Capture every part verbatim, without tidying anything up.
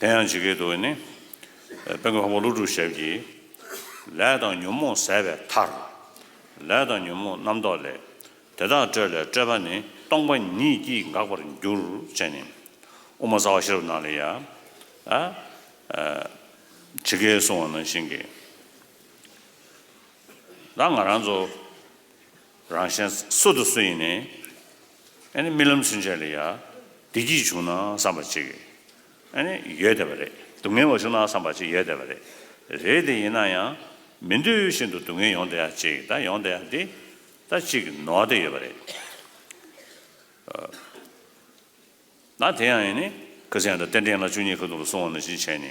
དེ་ཡང་ཇི་སྐད་དུ་ནི། དཔལ་མགོན་འཕགས་པ་ཀླུ་སྒྲུབ་ཞབས་ཀྱིས། ལས་དང་ཉོན་མོངས་ཟད་པའི་མཐར། ལས་དང་ཉོན་མོངས་རྣམ་རྟོག་ལས། དེ་དག་སྤྲོས་ལས་སྤྲོས་པ་ནི། སྟོང་པ་ཉིད་ཀྱིས་འགག་པར་འགྱུར། ཅེས་ནི། དབུ་མ་རྩ་བ་ཤེས་རབ་ནང་ལ་ཡང་། ཨ། ཨ། ཇི་སྐད་གསུངས་པ་ནང་བཞིན་གྱི། ད་ང་རང་ཚོ་རང་གཞན་སུ་དང་སུ་ཡིན་ནའི། ཨ་ནི་རྨི་ལམ་ཚུན་ཆད་ལ་ཡ་བདེ་སྐྱིད་བྱུང་ན་བསམ་པ་ཅིག་ཨ་ནི་ཡོད་བསྡད་པ་རེད། སྡུག་བསྔལ་མ་བྱུང་ན་བསམ་པ་ཅིག་ཡོད་བསྡད་པ་རེད། རེད་དེ་ཡིན་ན་ཡང་མི་འདོད་བཞིན་དུ་སྡུག་བསྔལ་ཡོང་བསྡད་ཡ་ཅིག་ད་ཡོང་བསྡད་ཡ་འདི་ད་ཅིག་ནོར་བསྡད་ཡོད་པ་རེད། ན་དེ་ཡང་ཡིན་ནི་ཁ་སང་ཡང་ད་རྟེན་འབྲེལ་ལ་བཅུ་གཉིས་ཁ་ཐུག་ལ་གསུངས་པ་ནང་བཞིན་བྱས་ནས་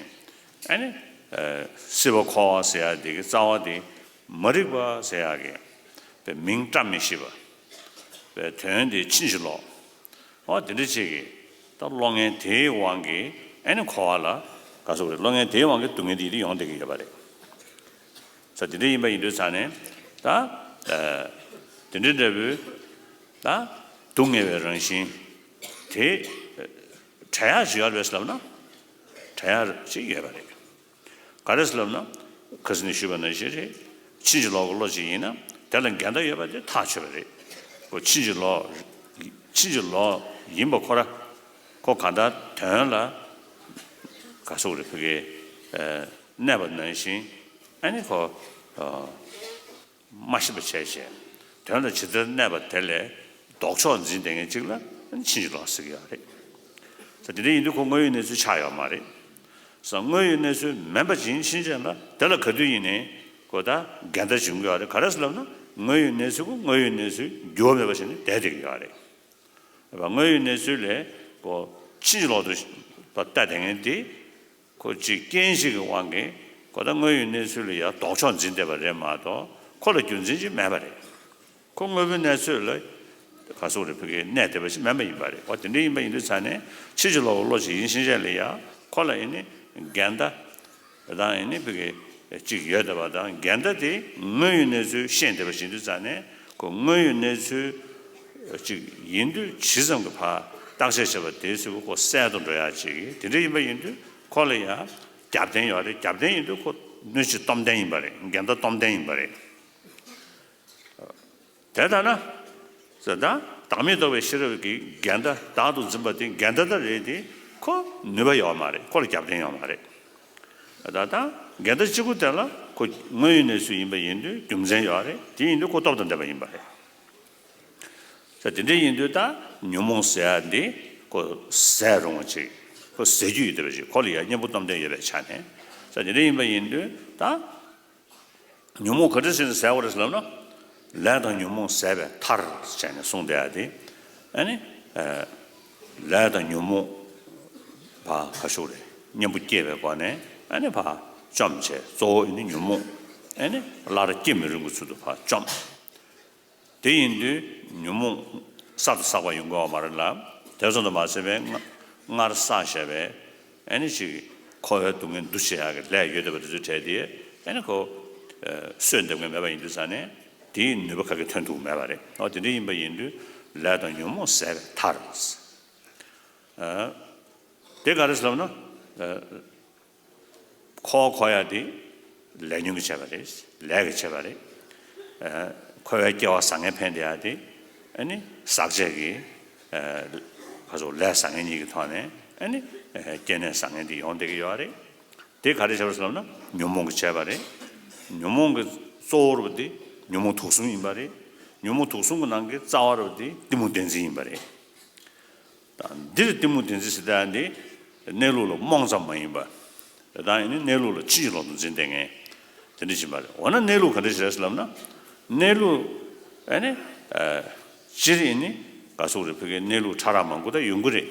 ཨ་ནི། སྲིད་པ་འཁོར་བ་ཟེར་ཡ་དེ་གི་རྩ་བ་དེ་མ་རིག་པ་ཟེར་ཡ་གི་པའི་མིང་བཀྲ་མི་ཤིས་པ། པའི་དོན་དེ་ཕྱིན་ཅི་ལོག་འོ་དེ་འདྲ་ཅིག་གི་ད་བློ་ངན་དེའི་དབང་གིས་ཨ་ནི་འཁོར་བ་ལ་ག་སོགས་རེད། བློ་ངན་དེའི་དབང་གིས་སྡུག་བསྔལ་དེ་ཡིད་དུ་ཡོང་བསྡད་ཀྱི་ཡོད་པ་རེད། ས་དེ་འདྲ་ཡིན་པ་ཡིན་དུས་ཙང་ནས་ད། དེ་འདྲ་འདྲ་བོའི་ད་སྡུག་བསྔལ་བའི་རང་བཞིན་དེ་བྲལ་ཡག་ཅིག་ཡོད་རེད་ཟེར་ལབ་ན་བྲལ་ཡག་ཅིག་ཡོད་པ་རེད། ག་རེ་ཟེར་ལབ་ན་ཁ་སང་ནས་ཞུས་པ་ནང་བཞིན་རེད། ཕྱིན་ཅི་ལོག་གི་བློ་ཅིག་ཡིན་ན་དེ་ལ་འགལ་ཟླ་ཡོད་པ་དེ་ཐག་ཆོད་པ་རེད། ཁོ་ཕྱིན་ཅི་ལོག་ཕྱིན་ཅི་ལོག་ཡིན་པ་ཁོ་ར་ཁོ་གང་ལྟར་དོན་ལ་ག་སོགས་རེད་ཕ་གི་གནས་པ་ནང་བཞིན་ཨ་ནི་ཁོ། མ་ཤེས་པ་བྱས་བྱས། དོན་ལ་ཇི་ལྟར་གནས་པ་དེ་ལས་ལྡོག་ཕྱོགས་འཛིན་བསྡད་མཁན་གཅིག་ལ་ཕྱིན་ཅི་ལོག་ཟེར་གྱི་ཡོད་རེད། ས་དེ་འདྲ་ཡིན་དུས་ཁོ་དངོས་ཡོད་གནས་ཚུལ་ཆགས་ཡོད་མ་རེད། ས་དངོས་ཡོད་གནས་ཚུལ་མིན་པ་ཅིག་ཕྱིན་ཆད་ལ་དེ་ལ་ག་དུས་ཡིན་ནའི་ཁོ་ད་འགལ་ཟླ་བྱུང་གི་ཡོད་རེད། ག་རེ་ཟེར་ལབ་ན་དངོས་ཡོད་གནས་ཚུལ་ཁོ་དངོས་ཡོད་གནས་ཚུལ་འགྱུར་བ་མེད་པ་བྱས་ནས་བསྡད་བསྡད་ཀྱི་ཡོད་རེད། དངོས་ཡོད་གནས་ཚུལ་ལས་ཁོ་ཕྱིན་ཅི་ལོག་ཏུ་ལྟ་བསྡད་མཁན་དེ། ཁོ་གཅིག་རྐྱེན་ཞིག་གི་དབང་གིས་ཁོ་ད་དངོས་ཡོད་གནས་ཚུལ་ལ་ཡང་ལྡོག་ཕྱོགས་འཛིན་བསྡད་པ་རེད་མ་གཏོགས་ཁོ་ལ་རྒྱུ་མཚན་ཅིག་མེད་པ་རེད། ཁོ་དངོས་པོའི་གནས་ཚུལ་ལ་ག་སོགས་རེ་ཕ་གིའི་གནས་བསྡད་པ་ཞིག་མེད་པ་ཡིན་པ་རེད། འོ་དེ་འདྲ་ཡིན་པ་ཡིན་དུས་ཙང་ནས་ཕྱིན་ཅི་ལོག་གི་བློ་ཞིག་ཡིན་ཕྱིན་ཆད་ལ་ཡང་ཁོ་ལ་ཡིན་ནི་འགལ་ཟླ་དང་ཡིན་ནི་ཕ་གི་གཅིག་ཡོད་བསྡད་པ་དང་འགལ་ཟླ་དེ་དངོས་ཡོད་གནས་ཚུལ་ཤེས་བསྡད་པ་ཞིག་ཡིན་དུས་ཙང་ནས་ཁོ་དངོས་ཡོད་གནས་ཚུལ་གཅིག་ཡིན་དུས་ཇི་ཙམ་གྱི་ཕར་བརྟག་དཔྱད་བྱས་པ་དེའི་ཚུལ་ཁོ་གསལ་དུ་འགྲོ་ཡག་ཅིག་དེ་འདྲ་ཡིན་པ་ཡིན་དུས། ཁོ་ལ་ཡང་རྒྱབ་རྟེན་ཡོད་རེད། རྒྱབ་རྟེན་ཡིན་དུས་ཁོ་གནོད་བྱེད་སྟོབས་ལྡན་ཡིན་པ་རེད། འགལ་ཟླ་སྟོབས་ལྡན་ཡིན་པ་རེད། དེ་ལྟར་ན། ཟེར་ད་བདག་མེད་རྟོགས་པའི་ཤེས་རབ་ཀྱིས་འགལ་ཟླ་བདག་ཏུ་འཛིན་པ་དེ་འགལ་ཟླ་ད་རེད་དེ་ཁོ་ནུས་པ་ཡོད་མ་རེད། ཁོ་ལ་རྒྱབ་རྟེན་ཡོད་མ་རེད། ད་ལྟ་འགལ་ཟླ་གཅིག་པུ་དེ་ལ་ཁོ་དངོས་ཡོད་གནས་ཚུལ་ཡིན་པ་ཡིན་དུས་རྒྱུ་མཚན་ཡོད་རེད། དེ་ཡིན་དུས་ཁོ་སྟོབས་དང་ལྡན་པ་ཡིན་པ་རེད། ས་དེ་འདྲ་ཡིན་དུས་ད་ཉོན་མོངས་ཟེར་ཡ་འདི་ཁོ་ཟད་རུང་བ་ཅིག་ཁོ་ཟད་རྒྱུ་ཡོད་བསྡད་པ་ཅིག་ཁོ་ལ་ཡ་གཉེན་པོ་སྟོབས་ལྡན་ཡོད་པའི་ཆ་ནས། ས་དེ་འདྲ་ཡིན་པ་ཡིན་དུས་ད་ཉོན་མོངས་ག་འདྲ་བྱས་ནས་ཟད་པ་རེད་ཟེར་ལབ་ན། ལས་དང་ཉོན་མོངས་ཟད་པའི་མཐར་བྱས་ནས་གསུངས་བསྡད་ཡ་དེ་ཨ་ནི། ལས་དང་ཉོན་མོངས་ཕར་ག་ཤོག་རེད། གཉེན་པོ་སྐྱེས་པའི་སྒོ་ནས་ཨ་ནི་ཕར་བཅོམ་བྱས་གཙོ་བོ་ཨ་ནི་ཉོན་མོངས་ཨ་ནི་སླར་སྐྱེ་མི་རུང་གི་ཚུལ་དུ་ཕར་བཅོམ། དེ་ཡིན་དུས་ཉོན་མོངས་གསར་དུ་བསགས་པ་ཡོང་གི་ཡོད་མ་རེད་ལ། དེ་ཙམ་དུ་མ་ཟད་པའི་སྔ་སྔར་བསགས་བཞག་པའི་ཨ་ནི་ཅིག་འཁོར་བའི་སྡུག་བསྔལ་འདུ་བྱེད་ཡག་གི་ལས་ཡོད་བསྡད་པ་དེ་ཚོའི་གྲས་དེ་ཨ་ནི་ཁོ་གསོས་འདེབས་མཁན་མེད་པ་ཡིན་དུས་ཙང་ནས་དེའི་ནུས་པ་ག་གེ་ཐོན་ཐུབ་མེད་པ་རེད། འོ་དེ་འདྲ་ཡིན་པ་ཡིན་དུས་ལས་དང་ཉོན་མོངས་ཟད་པའི་མཐར། དེ་ག་རེ་ཟེར་ལབ་ན། འཁོར་བ་འཁོར་ཡ་དེ་ལས་ཉོན་གྱིས་བྱས་པ་རེད། ལས་ཀྱིས་བྱས་པ་རེད། ཨ། འཁོར་བའི་སྐྱེ་བ་བཟང་ངན་འཕེན་བསྡད་ཡ་དེ་ཨ་ནི་ཟག་བཅས་ཀྱི་ཨ་ཁ་སོགས་ལས་བཟང་ངན་གཉིས་ཀྱི་ཐོག་ནས་ཨ་ནི་ཨ་སྐྱེ་གནས་བཟང་ངན་དེ་ཡོང་བསྡད་ཀྱི་ཡོད་རེད། དེ་ག་རེ་བྱས་པ་ཟེར་ལབ་ན་ཉོན་མོངས་ཀྱིས་བྱས་པ་རེད། ཉོན་མོངས་ཀྱི་གཙོ་བོ་རུ་དེ་ཉོན་མོངས་དུག་གསུམ་ཡིན་པ་རེད། ཉོན་མོངས་དུག་གསུམ་གྱི་ནང་གི་རྩ་བ་རུ་དེ་གཏི་མུག་བདེན་འཛིན་ཡིན་པ་རེད། འདིར་གཏི་མུག་བདེན་འཛིན་ཟེར་ཡ་འདི་གནས་ལུགས་ལ་རྨོངས་ཙམ་མ་ཡིན་པ། དེ་དག་ཡིན་ན་གནས་ལུགས་ལ་ཕྱིན་ཅི་ལོག་ཏུ་འཛིན་བསྡད་མཁན་དེ་འདྲ་ཡིན་པ་རེད། འོ་ན་གནས་ལུགས་ག་འདྲ་ཞིག་རེད་ཟེར་ལབ་ན། གནས་ལུགས་ཨ་ནི་སྤྱིར་ཡིན་ནི་ག་ཟེར་རེད། ཕ་གིའི་གནས་ལུགས་ཕྲ་རགས་མང་པོ་ད་ཡོང་གི་རེད།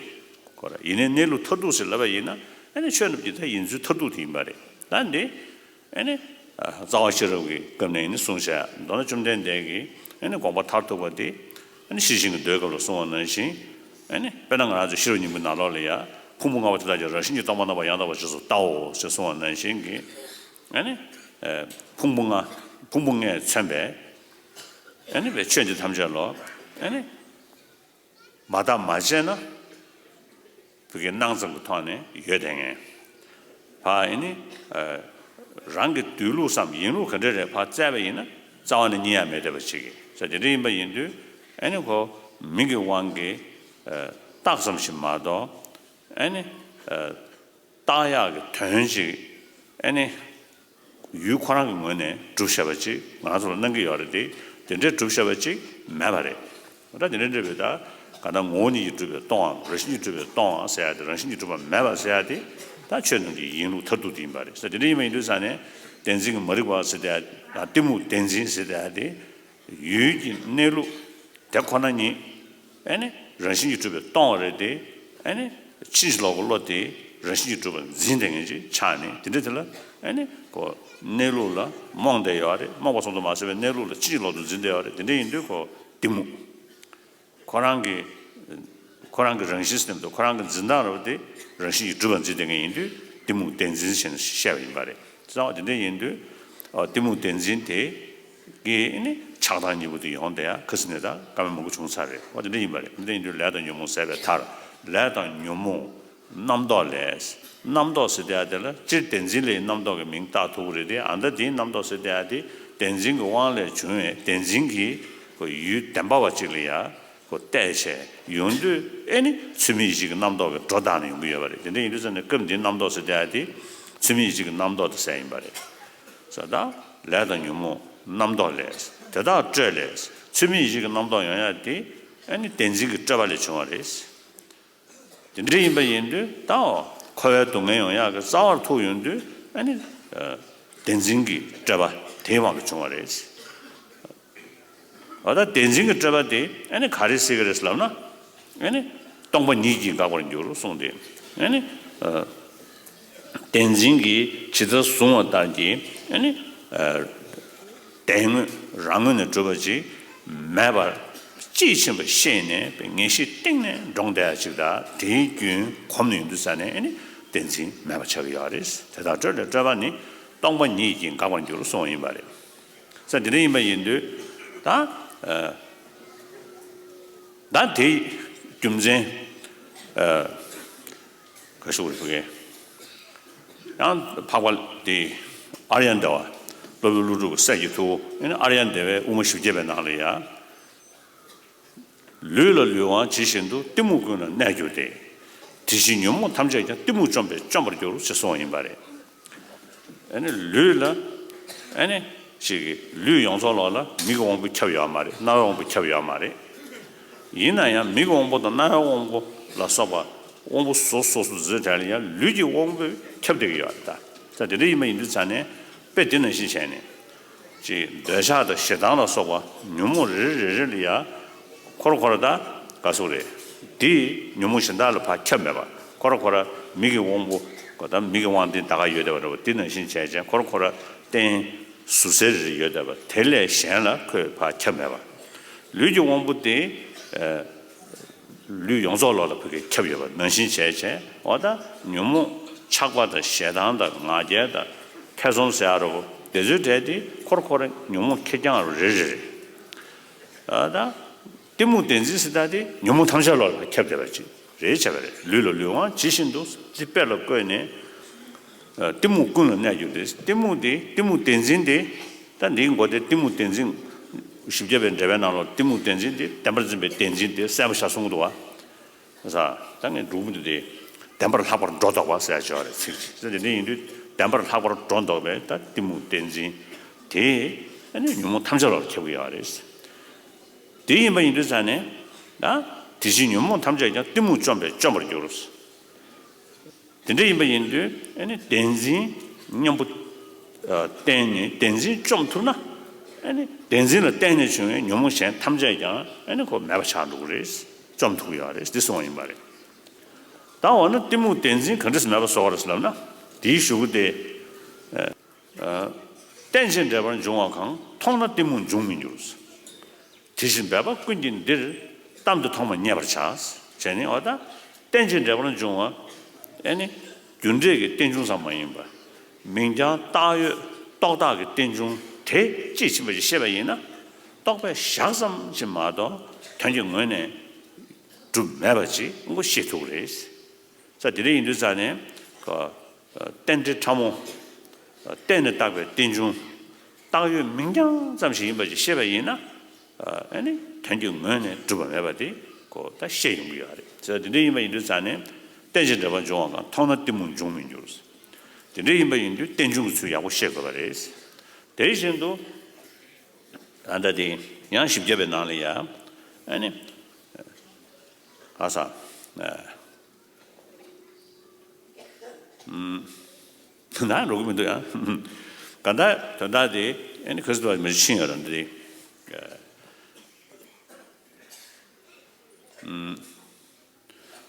ཁོ་ར་ཡིན་ནའི་གནས་ལུགས་མཐར་ཐུག་ཟེར་ལབ་པ་ཡིན་ན་ཨ་ནི་ཆོས་རྣམས་ཀྱི་ད་ཡིན་ཚུལ་མཐར་ཐུག་དེ་ཡིན་པ་རེད། ད་འདི། ཨ་ནི། རྩ་བ་ཤེས་རབ་ཀྱི་སྐབས་ནས་ནི་གསུངས་བཞག་མདོར་ན་བཅོམ་ལྡན་འདས་ཀྱིས་ཨ་ནི་དགོངས་པ་མཐར་ཐུག་པ་དེ་ཨ་ནི་ཤེར་ཕྱིན་གྱི་མདོའི་སྐབས་ལ་གསུངས་པ་ནང་བཞིན། ཨ་ནི་དཔེར་ན་ང་རང་ཚོ་ཤེས་རབ་སྙིང་པོའི་ནང་ལོགས་ལ་ཡང་ཕུང་པོ་ལྔ་པོ་དེ་དག་ཀྱང་རང་བཞིན་གྱིས་སྟོང་པར་རྣམ་པར་ཡང་དག་པར་རྗེས་སུ་བལྟའོ་ཞེས་གསུངས་པ་ནང་བཞིན་གྱི། ཨ་ནི། ཕུང་པོ་ལྔ། ཕུང་པོ་ལྔས་མཚོན་པའི་ཨ་ནི་བའི་ཆོས་འདི་ཐམས་ཅད་ལ་ཨ་ནི། མ་བརྟགས་མ་དཔྱད་ན། བུ་གའི་སྣང་ཙམ་གྱི་ཐོག་ནས་ཡོད་དེ་ངེས། ཕར་ཨེ་ནི་རང་གི་སྡོད་ལུགས་སམ་ཡིན་ལུགས་ག་འདྲ་རེད་ཕར་བཙལ་བ་ཡིན་ན་རྩ་བ་ནས་རྙེད་ཡ་མེད་བསྡད་པ་ཅིག་གིས་ས་དེ་འདྲ་ཡིན་པ་ཡིན་དུས་ཨེ་ནི་ཁོ་མིང་གི་དབང་གིས་རྟགས་ཙམ་ཞིག་མ་གཏོགས་ཨེ་ནི་རྟགས་ཡག་གི་དོན་ཅིག་ཨེ་ནི། ཡུལ་ཁོ་རང་གི་ངོས་ནས་སྒྲུབ་བྱས་པ་ཅིག་ང་རང་ཚོ་ལ་གནང་གི་ཡོད་རེད་དེ། དེ་འདྲའི་སྒྲུབ་བྱས་པ་ཅིག་མེད་པ་རེད། ད་དེ་འདྲའི་འདྲ་བའི་ད་ག་ད་ངོ་བོ་ཉིད་ཀྱིས་གྲུབ་པའི་སྟོང་པའམ་རང་བཞིན་གྱིས་གྲུབ་པའི་སྟོང་པ་ཟེར་ཡ་དེ་རང་བཞིན་གྱིས་གྲུབ་པ་མེད་པ་ཟེར་ཡ་དེ་ད་ཆོས་རྣམས་ཀྱི་ཡིན་ལུགས་མཐར་ཐུག་དེ་ཡིན་པ་རེད་ཟེར། དེ་འདྲ་ཡིན་པ་ཡིན་དུས་ཙང་ནས་བདེན་འཛིན་གྱི་མ་རིག་པ་ཟེར་དེ་ཡ་དང་གཏི་མུག་བདེན་འཛིན་ཟེར་དེ་ཡ་དེ། ཡུལ་གྱི་གནས་ལུགས་དེ་ཁོ་ན་ཉིད་ཨེ་ནི་རང་བཞིན་གྱིས་གྲུབ་པའི་སྟོང་པ་རེད་དེ། ཨེ་ནི་ཕྱིན་ཅི་ལོག་གི་བློ་དེ་རང་བཞིན་གྱིས་གྲུབ་པར་འཛིན་བསྡད་མཁན་ཅིག་ཆགས་ནས་དེ་འདྲ་དེ་ལ་ཨེ་ནི་ཁོ་གནས་ལུགས་ལ་རྨོངས་བསྡད་ཡོད་རེད། རྨོངས་པ་ཙམ་དུ་མ་ཟད་པའི་གནས་ལུགས་ལ་ཕྱིན་ཅི་ལོག་ཏུ་འཛིན་བསྡད་ཡོད་རེད། དེ་འདྲ་ཡིན་དུས་ཁོ་གཏི་མུག་ཁོ་རང་གི་ཁོ་རང་གི་རང་བཞིན་ཟེར་ནས་མི་འདུག་ཁོ་རང་གི་འཛིན་སྟངས་རེད་པ་དེ་རང་བཞིན་གྱིས་གྲུབ་པར་འཛིན་བསྡད་མཁན་ཡིན་དུས་གཏི་མུག་བདེན་འཛིན་ཞེས་བཤད་པ་ཡིན་པ་རེད། རྩ་བ་དེ་འདྲ་ཡིན་དུས་ཨ་གཏི་མུག་བདེན་འཛིན་དེ་གི་ནི་ཆགས་སྡང་གཉིས་པོ་དེ་ཡོང་བསྡད་ཡ་ཁ་སང་ནས་ད་བཀའ་མོལ་མང་པོ་བྱུང་ཚར་རེད། འོ་དེ་འདྲ་ཡིན་པ་རེད། དེ་འདྲ་ཡིན་དུས་ལས་དང་ཉོན་མོངས་ཟད་པའི་མཐར། ལས་དང་ཉོན་མོངས་རྣམ་རྟོག་ལས། རྣམ་རྟོག་ཟེར་བསྡད་ཡ་དེ་ལ་སྤྱིར་བདེན་འཛིན་ལས་རྣམ་རྟོག་གི་མིང་བཏགས་ཐུབ་ཀྱི་རེད་དེ། ཨ་ད་དེའི་རྣམ་རྟོག་ཟེར་བསྡད་ཡ་དེ་བདེན་འཛིན་གྱི་དབང་ལས་བྱུང་བའི་བདེན་འཛིན་གྱི་ཡུལ་བདེན་པ་བ་གཅིག་ལ་ཡ། ཁོ་བལྟས་བྱས་ཡོང་དུས་ཨེ་ནི་ཚུལ་མིན་ཡིད་བྱེད་ཀྱི་རྣམ་རྟོག་གིས་སྒྲོ་བཏགས་ནས་ཡོང་གི་ཡོད་པ་རེད། དེ་འདྲ་ཡིན་དུས་ཙང་ནས་སྐབས་འདིའི་རྣམ་རྟོག་ཟེར་བསྡད་ཡ་དེ་ཚུལ་མིན་ཡིད་བྱེད་ཀྱི་རྣམ་རྟོག་དེ་ཟེར་ཡིན་པ་རེད། ས་དང་ལས་དང་ཉོན་མོངས་རྣམ་རྟོག་ལས། དེ་དག་སྤྲོས་ལས། ཚུལ་མིན་ཡིད་བྱེད་ཀྱི་རྣམ་རྟོག་ཡོང་ཡ་དེ་ཨེ་ནི་བདེན་འཛིན་གྱི་སྤྲོས་པ་ལས་བྱུང་བ་རེད། དེ་འདྲ་ཡིན་པ་ཡིན་དུས་ད་འཁོར་བའི་སྡུག་བསྔལ་ཡོང་ཡག་གི་རྩ་བར་ཐུག་ཡོང་དུས་ཨ་ནི་བདེན་འཛིན་གྱི་སྤྲོས་པ་དེའི་དབང་གིས་བྱུང་བ་རེད། འོ་ད་བདེན་འཛིན་གྱི་སྤྲོས་པ་དེ་ཨ་ནི་ག་རེ་སྲིད་ཀྱི་རེད་ལབ་ན། ཨ་ནི་སྟོང་པ་ཉིད་ཀྱིས་འགག་པར་འགྱུར་གསུངས་ཏེ། ཨ་ནི་བདེན་འཛིན་གྱིས་ཇི་ལྟར་གཟུང་བ་ལྟར་གྱི་ཨ་ནི། བདེན་དངོས་རང་ངོས་ནས་གྲུབ་པ་ཅིག་མེད་པར་དཔྱིས་ཕྱིན་པ་ཤེས་ནས་ངེས་ཤེས་གཏིང་ནས་འདྲོངས་བསྡད་ཡ་ཅིག་དང་དེའི་རྒྱུན་གོམས་ནས་ཡོང་དུས་ཙ་ནས་ཨ་ནི་བདེན་འཛིན་མེད་པ་ཆགས་ཀྱི་ཡོད་རེད། དེ་དག་སྤྲོས་ལས་སྤྲོས་པ་ནི་སྟོང་པ་ཉིད་ཀྱིས་འགག་པར་འགྱུར་གསུངས་པ་ཡིན་པ་རེད། ས་དེ་འདྲ་ཡིན་པ་ཡིན་དུས་ད་ད་དེའི་རྒྱུ་མཚན། ག་ཞུ་དགོས་རེད་ཕ་གི། ཡང་འཕགས་པ་དེ་ཨཱརྱ་དེ་བ་སློབ་དཔོན་ཀླུ་སྒྲུབ་ཀྱི་སྲས་ཀྱི་ཐུ་བོ་ཨཱརྱ་དེ་བའི་དབུ་མ་བཞི་བརྒྱ་པའི་ནང་ལ་ཡང་། ལུས་ལ་ལུས་དབང་ཇི་བཞིན་དུ། གཏི་མུག་ཀུན་ལ་གནས་གྱུར་ཏེ། དེ་བཞིན་ཉོན་མོངས་ཐམས་ཅད་ཀྱང་། གཏི་མུག་བཅོམ་པས་བཅོམ་པར་འགྱུར་ཞེས་གསུངས་པ་ཡིན་པ་རེད། ཨ་ནི་ལུས་ལ་ཨ་ནི་ཅིག་གི་ལུས་ཡོངས་རྫོགས་ལོགས་ལ་མིག་གི་དབང་པོས་ཁྱབ་ཡོད་མ་རེད། རྣ་བའི་དབང་པོས་ཁྱབ་ཡོད་མ་རེད། ཡིན་ན་ཡང་མིག་གི་དབང་པོ་དང་རྣ་བའི་དབང་པོ་ལ་སོགས་པ་དབང་པོ་སོ་སོ་སོ་ཟེར་གྲས་ལ་ཡང་ལུས་ཀྱི་དབང་པོས་ཁྱབ་བསྡད་ཀྱི་ཡོད་རེད་ད། ད་དེ་འདྲ་ཡིན་པ་ཡིན་དུས་ཙ་ནས་དཔེ་དེ་ནང་བཞིན་བྱས་ནས་ཅིག་འདོད་ཆགས་དང་ཞེ་སྡང་ལ་སོགས་པ་ཉོན་མོངས་རེ་རེ་རེ་རེ་ལ་ཡང་ཁོ་ར་ཁོ་ར་ད་ག་ཟེར་དགོས་རེད། དེ་ཉོན་མོངས་གཞན་དག་ལ་ཕར་ཁྱབ་མེད་པ་ཁོ་ར་ཁོ་ར་མིག་གི་དབང་པོ་གོ་ད་མིག་གི་དབང་དེ་ད་ག་ཡོད་བསྡད་པ་རེད་པ། དེ་ནང་བཞིན་བྱས་བྱས་ཁོ་ར་ཁོ་ར་རྟེན། ཟུར་གསལ་རེ་རེ་ཡོད་བསྡད་པ་དེ་ལས་གཞན་ལ་ཁོས་ཕར་ཁྱབ་མེད་པ། ལུས་ཀྱི་དབང་པོ་དེ་ཨ་ལུས་ཡོངས་རྫོགས་ལོགས་ལ་ཕ་གིར་ཁྱབ་ཡོད་པ་ནང་བཞིན་བྱས་བྱས། འོ་ད་ཉོན་མོངས་ཆགས་པ་དང་ཞེ་སྡང་དང་ང་རྒྱལ་དང་ཐེ་ཚོམ་ཟེར་ཡ་རོ་དེ་ཚོའི་གྲས་དེ་ཁོ་ར་ཁོ་ར་ཉོན་མོངས་ཁེར་རྐྱང་རེ་རེ་རེད། འོ་ད་གཏི་མུག་བདེན་འཛིན་ཟེར་ད་དེ་ཉོན་མོངས་ཐམས་ཅད་ལོགས་ལ་ཁྱབ་བསྡད་པ་ཅིག་རེད་བྱས་པ་རེད། ལུས་ལ་ལུས་དབང་ཇི་བཞིན་དུ་ཅེས་དཔེ་ལ་བཀོད་ནས། གཏི་མུག་ཀུན་ལ་གནས་གྱུར་ཏེ། གཏི་མུག་དེ་གཏི་མུག་བདེན་འཛིན་དེ་ད་འདིའི་མགོ་དེ་གཏི་མུག་བདེན་འཛིན། བཞི་བརྒྱ་པའི་འགྲེལ་པའི་ནང་ལ་གཏི་མུག་བདེན་འཛིན་དེ་བདེན་པར་འཛིན་པའི་བདེན་འཛིན་དེ་གསལ་པོ་བཞག་གསུང་གི་འདུག་བ། ས་ད་ངས་འབྲུག་མི་འདུག་དེ་བདེན་པར་ལྷག་པར་སྒྲོ་འདོགས་པ་ཟེར་ཡ་བྱས་པ་རེད་ཚིག་ཅིག་ཟེར་དེ་འདྲ་ཡིན་དུས་བདེན་པར་ལྷག་པར་སྒྲོ་འདོགས་པའི་ད་གཏི་མུག་བདེན་འཛིན་དེ་ཨ་ནི་ཉོན་མོངས་ཐམས་ཅད་ལོགས་ལ་ཁྱབ་ཀྱི་ཡོད་རེད། དེ་ཡིན་པ་ཡིན་དུས་ཙ་ནས་ད་དེ་བཞིན་ཉོན་མོངས་ཐམས་ཅད་ཀྱང་། གཏི་མུག་བཅོམ་པས་བཅོམ་པར་འགྱུར། དེ་འདྲ་ཡིན་པ་ཡིན་དུས་ཨ་ནི་བདེན་འཛིན་མཉམ་པོ་ཨ་བསྟེན་ནས་བདེན་འཛིན་བཅོམ་ཐུབ་ན། ཨ་ནི་བདེན་འཛིན་ལ་བརྟེན་ནས་བྱུང་བའི་ཉོན་མོངས་གཞན་ཐམས་ཅད་ཀྱང་ཨ་ནི་ཁོ་མེད་པ་ཆགས་འགྲོ་གི་རེད། བཅོམ་ཐུབ་ཀྱི་ཡོད་རེད། འདི་གསུངས་པ་ཡིན་པ་རེད། ད་འོ་ན་གཏི་མུག་བདེན་འཛིན་ག་འདྲས་སེ་མེད་པ་བཟོ་བ་རེད་ལབ་ན། དེའི་གཞུག་གུ་དེ། ཨ་ཨ་རྟེན་ཅིང་འབྲེལ་པར་འབྱུང་བ་གང་། མཐོང་ན་གཏི་མུག་འབྱུང་མི་འགྱུར། དེ་བཞིན་འབད་པ་ཀུན་གྱིས་འདིར། གཏམ་དུ་མཐོང་བ་མཉེས་པར་བྱ། བྱས་ནས་འོ་ད་རྟེན་ཅིང་འབྲེལ་པར་འབྱུང་བ། ཨེ་ནི་རྒྱུ་འབྲས་ཀྱི་རྟེན་འབྱུང་ཙམ་མ་ཡིན་པ། མིང་རྐྱང་བཏགས་ཡོད་རྟོག་བཏགས་ཀྱི་རྟེན་འབྱུང་དེ་དཔྱིས་ཕྱིན་པ་ཞིག་ཤེས་པ་ཡིན་ན། རྟོག་པས་བཞག་ཙམ་ཞིག་མ་གཏོགས་དོན་གྱི་ངོས་ནས་གྲུབ་མེད་པ་ཅིག་ཁོ་ཤེས་ཐུབ་ཀྱི་རེད། ས་དེ་འདྲ་ཡིན་དུས་ཙ་ནས་ཁོ། རྟེན་འབྲེལ་ཕྲ་མོ། བརྟེན་ནས་བཏགས་པའི་རྟེན་འབྱུང་། བཏགས་ཡོད་མིང་རྐྱང་ཙམ་ཞིག་ཡིན་པ་ཞིག་ཤེས་པ་ཡིན་ན། ཨ་ནི་དོན་གྱི་ངོས་ནས་གྲུབ་པ་མེད་པ་དེ་ཁོ་ད་ཤེས་ཡོང་གི་ཡོད་རེད། ཙང་དེ་འདྲ་ཡིན་པ་ཡིན་དུས་ཙང་ནས་རྟེན་ཅིང་འབྲེལ་པར་འབྱུང་བ་གང་། མཐོང་ན་གཏི་མུག་འབྱུང་མི་འགྱུར། དེ་འདྲ་ཡིན་པ་ཡིན་དུས་རྟེན་འབྱུང་གི་ཚུལ་ཡག་པོ་ཤེས་དགོས་པ་རེད། དེ་བཞིན་དུ་ད་ལྟ་དེ་ཡང་བཞི་བརྒྱ་པའི་ནང་ལ་ཡ་ཨ་ནི་ཨ་ས་ཨ། ན་འགྲོ་གི་མི་འདུག་ཡང་། ག་ད་དོན་དག་དེ་ཨ་ནི་ཁ་སི་ཏུ་བ་མི་ཤེས་ཡོད་ར་འདི།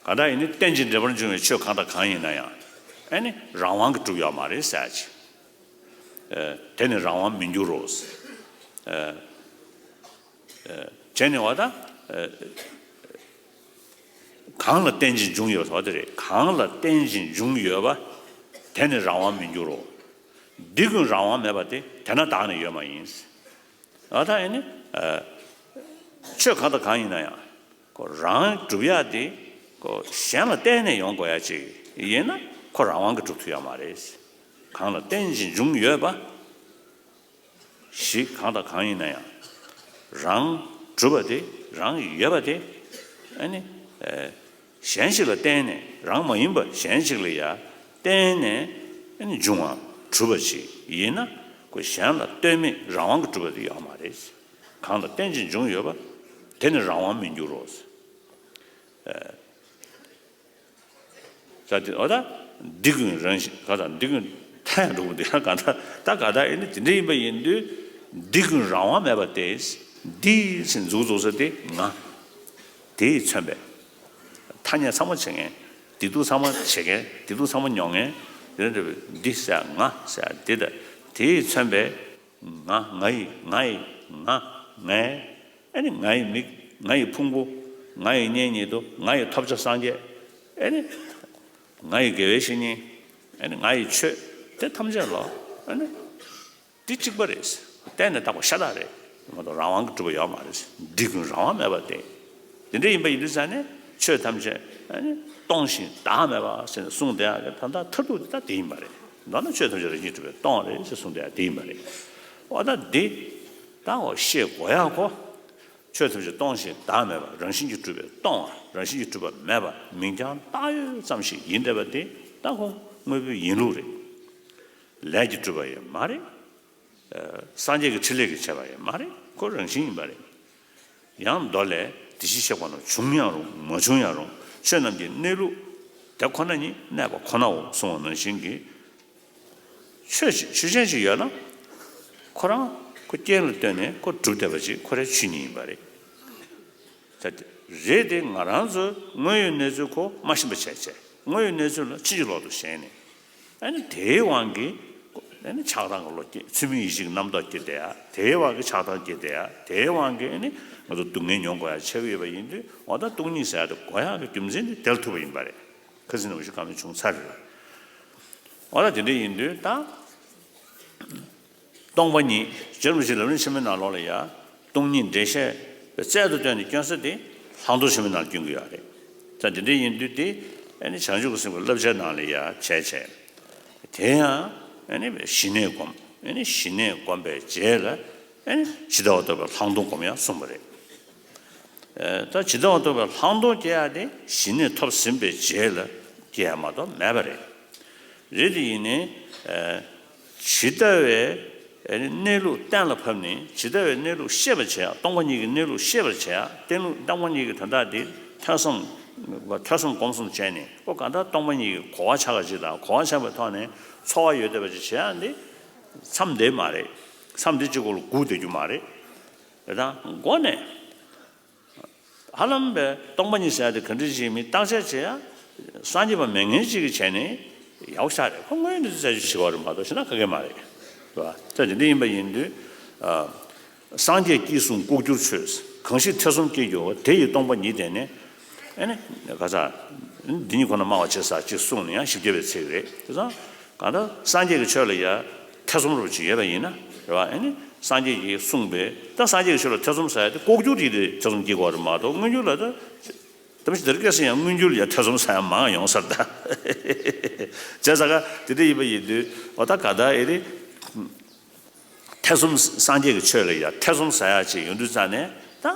ག་ད་ཡིན་ནི་རྟེན་ཅིང་འབྲེལ་པར་འབྱུང་བའི་ཆོས་གང་དང་གང་ཡིན་ན་ཡང་ཨ་ནི་རང་དབང་གིས་གྲུབ་ཡོད་མ་རེད་ཟེར་ཅིག། དེ་ནི་རང་དབང་མི་འགྱུར་རོ། བྱས་ནས་བ་ད། གང་ལ་རྟེན་ཅིང་འབྱུང་ཡོད་པ་དེ་རེད། གང་ལ་རྟེན་ཅིང་འབྱུང་ཡོད་པ་དེ་ནི་རང་དབང་མི་འགྱུར་རོ། འདི་ཀུན་རང་དབང་མེད་པ་སྟེ་དེ་ན་བདག་ནི་ཡོད་མ་ཡིན། ཨ་ད་ཨེ་ནི། ཆོས་གང་དང་གང་ཡིན་ན་ཡང་། ཁོ་རང་གྲུབ་ཡག་དེ། ཁོ་གཞན་ལ་བརྟེན་ནས་ཡོང་དགོས་ཡག་ཅིག་ཡིན་ན་ཁོ་རང་དབང་གིས་གྲུབ་ཐུབ་ཡག་མ་རེད། གང་ལ་རྟེན་ཅིང་འབྱུང་ཡོད་པ། གཞི་གང་དང་གང་ཡིན་ན་ཡང་། རང་གྲུབ་པ་དེ་རང་ཡོད་པ་དེ། ཨ་ནི། གཞན་ཞིག་ལ་བརྟེན་ནས་རང་མ་ཡིན་པ་གཞན་ཞིག་ལ་ཡ་བརྟེན་ནས་ཨ་ནི་འབྱུང་བ་གྲུབ་པ་ཞིག་ཡིན་ན་ཁོ་གཞན་ལ་ལྟོས་མེད་རང་དབང་གིས་གྲུབ་པ་དེ་ཡོད་མ་རེད། གང་ལ་རྟེན་ཅིང་འབྱུང་ཡོད་པ། དེ་ནི་རང་དབང་མི་འགྱུར་རོ། ས་དེ་འོ་ད། འདི་ཀུན་རང་བཞིན་ག་ད་འདི་ཀུན་ཐལ་ཡང་འགྲོ་གི་འདུག་ཡང་ག་ད་ད་ག་ད་ཨེ་ནི་དེ་འདྲ་ཡིན་པ་ཡིན་དུས། འདི་ཀུན་རང་དབང་མེད་པ་སྟེ། འདི་ཟེར་འཛུགས་འཛུགས་ས་དེ་ང་། དེས་མཚོན་པའི་ཐ་སྙད་ཚང་མ་བྱེད་མཁན། བདེ་སྡུག་ཚང་མ་བྱེད་མཁན། བདེ་སྡུག་ཚང་མ་མྱོང་མཁན། དེ་འདྲ་འདི་ཟེར་ང་ཟེར་འདི་དང་དེས་མཚོན་པའི། ང་ང་ཡི་ང་ཡི་ང་ངའི། ཨ་ནི་ང་ཡི་མིག་ང་ཡི་ཕུང་པོ། ང་ཡི་གཉེན་ཉེ་དུ། ང་ཡི་ཐོབ་བྱ་སངས་རྒྱས། ཨ་ནི་ང་ཡི་དགེ་བའི་བཤེས་གཉེན། ཨ་ནི་ང་ཡི་ཆོས་དེ་ཐམས་ཅད་ལ་ཨ་ནི་འདི་གཅིག་པ་རེད། གཏན་ནས་དག་པ་ཤ་སྟག་རེད། མ་གཏོགས་རང་དབང་གིས་གྲུབ་པ་ཡོད་མ་རེད། འདི་ཀུན་རང་དབང་མེད་པ་སྟེ། དེ་འདྲ་ཡིན་པ་ཡིན་དུས་ཙང་ནས་ཆོས་ཐམས་ཅད་ཨ་ནི་སྟོང་ཞིང་བདག་མེད་པ་ཟེར་ནས་གསུངས་བསྡད་ཡག་གི་ད་ལྟ་མཐར་ཐུག་དེ་ད་དེ་ཡིན་པ་རེད། མདོར་ན་ཆོས་ཐམས་ཅད་རང་བཞིན་གྲུབ་པས་སྟོང་རེད་ཟེར་གསུངས་བསྡད་ཡག་དེ་ཡིན་པ་རེད། འོ་ད་འདི་ད་འོ་ཤེས་དགོས་ཡག་གོ། ཆོས་ཐམས་ཅད་སྟོང་ཞིང་བདག་མེད་པ་རང་བཞིན་གྱིས་གྲུབ་པས་སྟོང་བ། རང་བཞིན་གྱིས་གྲུབ་པ་མེད་པ་མིང་རྐྱང་བཏགས་ཡོད་ཙམ་ཞིག་ཡིན་བསྡད་པ་དེ་ད་ཁོ་དངོས་པོའི་ཡིན་ལུགས་རེད། ལས་ཀྱིས་གྲུབ་པ་ཡང་མ་རེད། སངས་རྒྱས་ཀྱི་ཕྲིན་ལས་ཀྱིས་བྱས་པ་ཡང་མ་རེད། ཁོ་རང་བཞིན་ཡིན་པ་རེད། ཡང་མདོ་ལས། དེ་བཞིན་གཤེགས་པ་རྣམས་བྱུང་ཡང་རུང་མ་བྱུང་ཡང་རུང་ཆོས་རྣམས་ཀྱི་གནས་ལུགས་དེ་ཁོ་ན་ཉིད་གནས་པ་ཁོ་ནའོ་གསུངས་པ་ནང་བཞིན་གྱི། ཆོས་ཤིག་ཆོས་ཅན་ཞིག་ཡོད་ན། ཁོ་རང་ཁོ་རྐྱེན་ལ་ལྟོས་ནས་ཁོ་གྲུབ་བསྡད་པ་ཅིག་ཁོ་རའི་ཆོས་ཉིད་ཡིན་པ་རེད། ད་རེད་དེ་ང་རང་ཚོའི་དངོས་ཡོད་གནས་ཚུལ་ཁོ་མ་ཤེས་པ་བྱས་བྱས་དངོས་ཡོད་གནས་ཚུལ་ལ་ཕྱིན་ཅི་ལོག་ཏུ་ཞེན་ནས། ཨ་ནི་དེའི་དབང་གིས་ཨ་ནི་ཆགས་སྡང་གི་བློ་སྐྱེ། ཚུལ་མིན་ཡིད་བྱེད་ཀྱི་རྣམ་རྟོག་སྐྱེ་བསྡད་ཡ། དེའི་དབང་གིས་ཆགས་སྡང་སྐྱེ་བསྡད་ཡ། དེའི་དབང་གིས་ཨ་ནི་ང་ཚོ་སྡུག་བསྔལ་མྱོང་དགོས་ཡ་ཆགས་ཀྱི་ཡོད་པ་ཡིན་དུས་འོ་ད་སྟོང་ཉིད་ཟེར་ཡ་དེ་དགོས་ཡག་གི་རྒྱུ་མཚན་དེ་དེར་ཐུག་པ་ཡིན་པ་རེད། ཁ་སང་ནས་འུ་ཅག་བཀའ་མོལ་བྱུང་ཚར་རེད། འོ་ད་དེ་འདྲ་ཡིན་དུས་ད། སྟོང་པ་ཉིད་རྗེ་རིན་པོ་ཆེས་ལམ་རིམ་ཆེན་མོའི་ནང་ལོགས་ལ་ཡ། སྟོང་ཉིད་འགྲེལ་བཤད་པའི་རྩལ་དུ་བཏོན་ནས་སྐྱོན་ས་དེ་བླང་དོར་ཆེན་མོའི་ནང་ལ་སྐྱོན་གྱི་ཡོད་རེད། ད་དེ་འདྲ་ཡིན་དུས་དེ་ཨ་ནི་བྱང་ཆུབ་ཀྱི་སེམས་ཀྱི་བསླབ་བྱའི་ནང་ལ་ཡ་བྱས་བྱས། དེ་ཡང་ཨ་ནི་ཞི་གནས་སྒོམ། ཨ་ནི་ཞི་གནས་སྒོམ་པའི་རྗེས་ལ་ཨ་ནི་ཇི་ལྟ་བ་རྟོགས་པའི་ལྷག་མཐོང་སྒོམ་ཡང་གསུངས་པ་རེད། ད་ཇི་ལྟ་བ་རྟོགས་པའི་ལྷག་མཐོང་སྐྱེ་ཡག་དེ་ཞི་གནས་ཐོབ་ཟིན་པའི་རྗེས་ལ་སྐྱེ་ཡག་མ་གཏོགས་མེད་པ་རེད། རེད་དེ་ཡིན་ནའི། ཇི་ལྟ་བའི་གནས་ལུགས་གཏན་ལ་ཕབ་ནས་ཇི་ལྟ་བའི་གནས་ལུགས་ཤེས་པར་བྱེད་ཡག་སྟོང་པ་ཉིད་ཀྱི་གནས་ལུགས་ཤེས་པར་བྱེད་ཡག་གཏན་ལུགས་སྟོང་པ་ཉིད་ཀྱི་དོན་དག་དེ་ཐོས་བསམ། ཐོས་བསམ་སྒོམ་གསུམ་བྱས་ནས་ཨོ་གང་ལྟར་སྟོང་པ་ཉིད་ཀྱི་གོ་བ་ཆགས་པ་ཅིག་དང་གོ་བ་ཆགས་པའི་ཐོག་ནས་ཚོར་བ་ཡོད་བསྡད་པ་ཅིག་བྱེད་ཡག་འདི་མཚམས་འདི་མ་རེད། མཚམས་འདི་གཅིག་པོ་ལ་སྒུག་བསྡད་རྒྱུ་མ་རེད། དེ་དང་མགོ་ནས། ཧ་ལམ་པའི་སྟོང་པ་ཉིད་ཟེར་ཡ་དེ་ག་འདྲ་ཞིག་མིན་བརྟག་དཔྱད་བྱེད་ཡ། སངས་རྒྱས་པ་མེད་མཁན་ཅིག་གིས་བྱས་ནས་ཡག་པོ་ཆགས་རེད། ཁོ་དངོས་ཡོད་གནས་ཚུལ་བཙལ་རྒྱུ་བྱེད་དགོས་རེད་མ་གཏོགས་ཤི་ན་ག་གེ་མ་རེད། རེད་བ། ད་དེ་འདྲ་ཡིན་པ་ཡིན་དུས། སངས་རྒྱས་ཀྱིས་གསུངས་ལྐོག་གྱུར་ཆོས། གང་ཞིག་ཐེ་ཚོམ་སྐྱེ་འགྱུར་བ། དེ་ཡི་སྟོང་པ་ཉིད་དེ་ནི། ཨེ་ནི། ག་ས། འདི་ཉིད་ཁོ་ན་སྨྲ་བར་བྱེད་ས་ཅིག་གསུངས་ནས་ཡང་བཞི་བརྒྱ་པའི་ཚིག་རེད་དེ་ཙང་། གང་ལྟར་སངས་རྒྱས་ཀྱི་ཆོས་ལ་ཡ་ཐེ་ཚོམ་རོབ་ཅིག་ཡོད་པ་ཡིན་ན་རེད་བ། ཨེ་ནི་སངས་རྒྱས་ཀྱིས་གསུངས་པའི་ད་སངས་རྒྱས་ཀྱི་ཆོས་ལ་ཐེ་ཚོམ་ཟེར་ཡ་དེ་ལྐོག་གྱུར་གྱི་དེ་ཐེ་ཚོམ་སྐྱེ་དགོས་རེད་མ་གཏོགས་དངོས་གྱུར་ལ་ད་ ད་མི་ཞིག་དེར་སྐད་སྲིད་ཡང་མངོན་གྱུར་ཡང་ཐེ་ཚོམ་ཟ་ཡང་མང་ཡོང་ས་རེད་ད། བྱས་ཙང་ཀ་དེ་འདྲ་ཡིན་པ་ཡིན་དུས་འོ་ད་ག་ད་ཨེ་རེད། ཐེ་ཚོམ་སངས་རྒྱས་ཀྱི་ཆོས་ལ་ཡང་ཐེ་ཚོམ་ཟ་ཡ་ཅིག་ཡོང་དུས་ཙང་ནས་ད་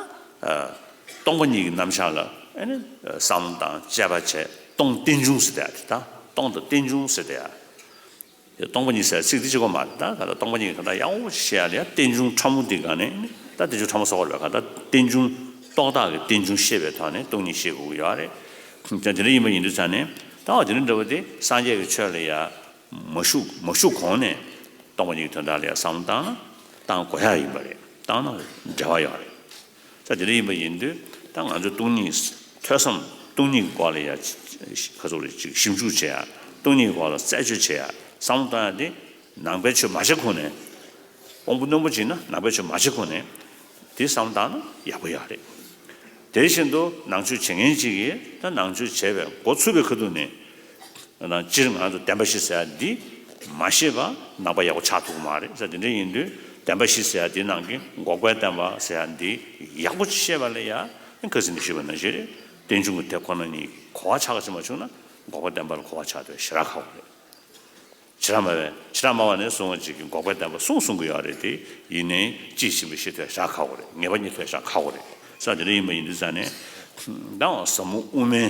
སྟོང་པ་ཉིད་ཀྱི་རྣམ་གཞག་ལ་ཨེ་ནི་བསམ་བློ་བཏང་དཔྱད་པ་བྱས། སྟོང་རྟེན་འབྱུང་ཟེར་དེ་ཡ་དེ་ད་སྟོང་དང་རྟེན་འབྱུང་ཟེར་དེ་ཡ། སྟོང་པ་ཉིད་ཟེར་ཚིག་འདི་གཅིག་པོ་མ་རེད། ད་ག་ད་སྟོང་པ་ཉིད་ག་ད་ཡག་པོ་བཤད་ཡ་ལ་ཡ་རྟེན་འབྱུང་ཕྲ་མོ་འདི་ག་ནས་ད་རྟེན་འབྱུང་ཕྲ་མོ་སོགས་པ་ལ་ག་ད་རྟེན་འབྱུང་རྟོག་བཏགས་ཀྱི་རྟེན་འབྱུང་ཤེས་པའི་ཐོག་ནས་སྟོང་ཉིད་ཤེས་དགོས་ཀྱི་ཡོད་རེད། ད་དེ་འདྲ་ཡིན་པ་ཡིན་དུས་ཙང་ནས་ད་འོ་དེ་འདྲ་འདྲ་བོ་དེ་སངས་རྒྱས་ཀྱི་ཆོས་ལ་ཡ་མ་ཞུགས་མ་ཞུགས་གོང་ནས་སྟོང་པ་ཉིད་ཀྱི་དོན་དག་ལ་ཡ་བསམ་བློ་བཏང་ན་བཏང་དགོས་ཡ་ཡིན་པ་རེད། བཏང་ན་འབྲེལ་བ་ཡོད་རེད། ད་དེ་འདྲ་ཡིན་པ་ཡིན་དུས་ད་ང་ཚོ་སྟོང་ཉིད་ཐོས་བསམ་སྟོང་ཉིད་ཀྱི་སྐོར་ལ་ཡ་ཁ་ཚུགས་རེ་ཅིག་ཞིབ་འཇུག་བྱེད་ཡ། སྟོང་ཉིད་ཀྱི་སྐོར་ལ་རྩད་གཅོད་བྱེད་ཡ་བསམ་བློ་གཏོང་ཡ་དེ་ནང་པའི་ཆོས་མ་བྱེད་གོང་ནས། དབང་པོ་རྣོན་པོ་བྱེད་ན་ནང་པའི་ཆོས་མ་བྱེད་གོང་ནས་དེ་བསམ་བློ་བཏང་ན་ཡག་པོ་ཡོད་རེད། དེ་བཞིན་དུ་ནང་ཆོས་བྱེད་མཁན་ཅིག་གིས་ད་ནང་ཆོས་བྱེད་པའི་འགོ་ཚུགས་པའི་ཁ་ཐུག་ནས། ན་སྤྱིར་ང་ཚོ་བདེན་པ་བཞི་ཟེར་ཡ་འདི་མ་ཤེས་པ་ནང་པ་ཡག་པོ་ཆགས་ཐུབ་ཀྱི་མ་རེད་ཟེར། དེ་འདྲ་ཡིན་དུས་བདེན་པ་བཞི་ཟེར་ཡ་འདི་ནང་གི་འགོག་པའི་བདེན་པ་ཟེར་ཡ་འདི་ཡག་པོ་ཤེས་པ་ལ་ཡ་ཁ་སང་ནས་ཞུས་པ་ནང་བཞིན་རེད། རྟེན་འབྱུང་གི་དེ་ཁོ་ན་ཉིད་གོ་བ་ཆགས་ཀྱི་མ་བྱུང་ན་འགོག་པའི་བདེན་པ་ལ་གོ་བ་ཆགས་དུས་ཞེ་དྲག་ཁག་པོ་རེད། ཕྱི་ར་སྨྲ་བས་ཕྱི་ར་སྨྲ་བ་ནས་བཟུང་བ་ཅིག་གིས་འགོག་པའི་བདེན་པ་གསུངས་གསུང་གི་ཡོད་རེད་དེ། ཡིན་ནའི་དཔྱིས་ཕྱིན་པའི་ཤེས་ཐོས་ཞེ་དྲག་ཁག་པོ་རེད། ངེས་པ་རྙེད་ཐོས་ཞེ་དྲག་ཁག་པོ་རེད་ཟེར། དེ་འདྲ་ཡིན་པ་ཡིན་དུས་ཙང་ནས་ད་ཟབ་མོ་དབུ་མའི་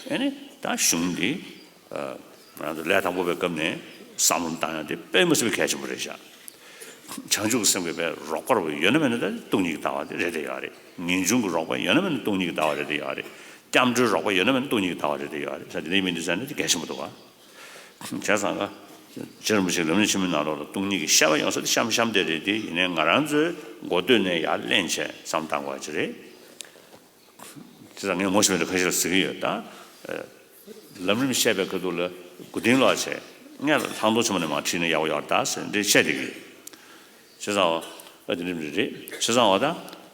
ཨེ་ནི་ད་གཞུང་འདི། ང་ཚོ་ལས་དང་པོ་པའི་སྐབས་ནས་བསམ་བློ་བཏང་ཡ་དེ་དཔེ་མི་སྲིད་པའི་གལ་ཆེན་པོ་རེད་ཤག་བྱང་ཆུབ་ཀྱི་སེམས་ཀྱི་དཔེ་རོགས་པ་རོགས་པ་ཡོད་ན་མེད་ན་ད་སྟོང་ཉིད་ཀྱི་ལྟ་བ་དེ་རེད་དེ་ཡོད་རེད། ངེས་འབྱུང་གི་རོགས་པ་ཡོད་ན་མེད་ན་སྟོང་ཉིད་ཀྱི་ལྟ་བ་རེད་དེ་ཡོད་རེད། སྐྱབས་འགྲོའི་རོགས་པ་ཡོད་ན་མེད་ན་སྟོང་ཉིད་ཀྱི་ལྟ་བ་རེད་དེ་ཡོད་རེད་ཟེར། དེ་འདྲ་མིན་དུས་ཙང་ནས་དེ་གལ་ཆེན་པོ་འདུག་ག་བྱས་ཙང་ཀ་རྗེ་རིན་པོ་ཆེའི་ལམ་རིམ་ཆེན་མོའི་ནང་ལོགས་ལ་སྟོང་ཉིད་ཀྱི་བཤད་པ་ཡོང་ས་དེ་གཤམ་གཤམ་དེ་རེད་དེ། ཡིན་ནའི་ང་རང་ཚོའི་འགོ་སྟོད་ནས་ཡར་གླེང་བྱས་བསམ་བཏང་དགོས་པ་ཅིག་རེད། བྱས་ཙང་ངས་ངོ་ཤེས་པ་འདྲ་ཁ་ཤས་ལ་ཟེར་གྱི་ཡོད་ད། ལམ་རིམ་བཤད་པའི་ཁ་ཐུག་ལ་མགོ་རྟིང་སློག་བྱས་ངས་ལྷག་མཐོང་ཆེན་མོ་ནས་མར་ཁྲིད་ན་ཡག་པོ་ཡོད་ད་ཟེར་འདྲ་བཤད་བསྡད་ཀྱི་ཡོད། བྱས་ཙང་ཨ་དེ་འདྲ་རེད། བྱས་ཙང་འོ་ད་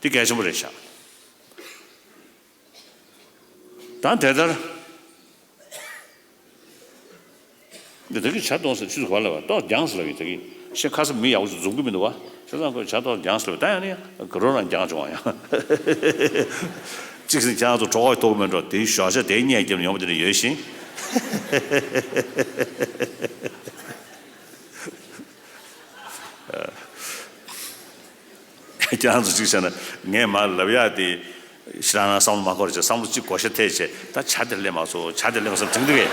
འདི་གལ་ཆེན་པོ་རེད་ཤག་ད་དེ་ལྟར། འདི་ད་གིན་ཇ་གཏོང་ཟེར་ཆུ་ཚོད་ག་ལབ་པ་ཏོག་རྒྱང་ཟེར་ལབ་ཡིན། ད་གིན་ཤེས་ཁ་སང་མི་ཡག་པོ་ཞིག་འཛོམས་ཀྱི་མི་འདུག་བ། བྱས་ཙང་ཁོས་ཇ་ཏོག་རྒྱང་ཟེར་ལབ་པ་ད་ཡང་ནི་ག་རོ་རང་རྒྱང་བྱུང་བ་ཡང་། གཅིག་ཟིན་ཁྱེད་རང་ཚོ་གྲོད་ཁོག་ཐོག་མེད་འགྲོ་དེའི་ཞོགས་ཇ་དེའི་སྙད་རྒྱབ་ནས་ཡོང་བ་དེ་འདྲ་ཡོད་བཞིན། ཁྱེད་རང་ཚོ་གཅིག་བྱས་ན་ངས་མར་ལབ་ཡག་དེ་ཞེ་དྲག་ན་བསམ་བློ་མ་འཁོར་བྱས་བསམ་བློ་གཅིག་བགོ་བཤའ་ཐེབས་བྱས་ད་ཇ་དེ་སླེབས་མ་སོང་། ཇ་དེ་སླེབས་མ་སོང་དྲན་འདུག་གས།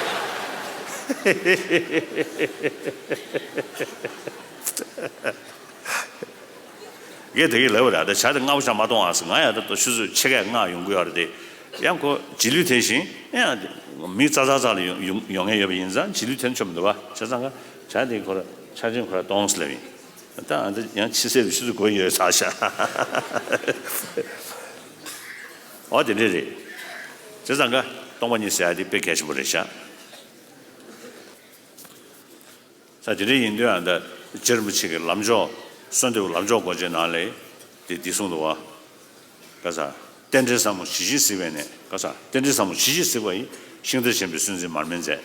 ངས་དེ་གས་ལབ་པ་རེད། ད་ཇ་དེ་སྔ་པོ་ཞིག་མ་གཏོང་ཨ་ཟེར། ང་ཡང་ད་ལྟ་ཆུ་ཚོད་ཕྱེད་ཀས་ལྔ་ཡོང་གི་ཡོད་རེད་དེ། ཡང་ཁོ་རྗེས་ལུས་དེ་བཞིན་ཡང་མི་ཙག་ཙག་ཙག་ལ་ཡོང་ཡོང་ཡོང་མཁན་ཡོད་པ་ཡིན་ཙང་རྗེས་ལུས་དེ་ཆོ་མི་འདུག་བ། བྱས་ཙང་ཀ་ཇ་དེ་ཁོ་ར་ཆ་ཆེན་ཁོ་ར་གཏོང་ཟེར་ལབ་ཡིན། ད་ཨ་འདི་ཡང་ཕྱི་གསལ་དུ་ཆུ་ཚོད་དགུ་ཡོད་ཚར་ཤག་འོ་དེ་འདྲ་རེད། བྱས་ཙང་ཀ་སྟོང་པ་ཉིད་ཟེར་ཡ་དེ་དཔེ་གལ་ཆེན་པོ་རེད་ཤག་ས་དེ་འདྲ་ཡིན་དུས་ཨ་ད་རྗེ་རིན་པོ་ཆེ་གི་ལམ་མཆོག་གསོལ་འདེབས་ལམ་མཆོག་གོ་ཆའི་ནང་ལ་དེ་འདི་གསུངས་འདུག་བ། ག་ས། རྟེན་འབྲེལ་ཟབ་མོ་ཇི་བཞིན་གཟིགས་པས་ནི། ག་ས། རྟེན་འབྲེལ་ཟབ་མོ་ཇི་བཞིན་གཟིགས་པ་ཡི། ཤིང་རྟ་ཆེན་པོའི་སྲོལ་འཛིན་མར་མེ་མཛད།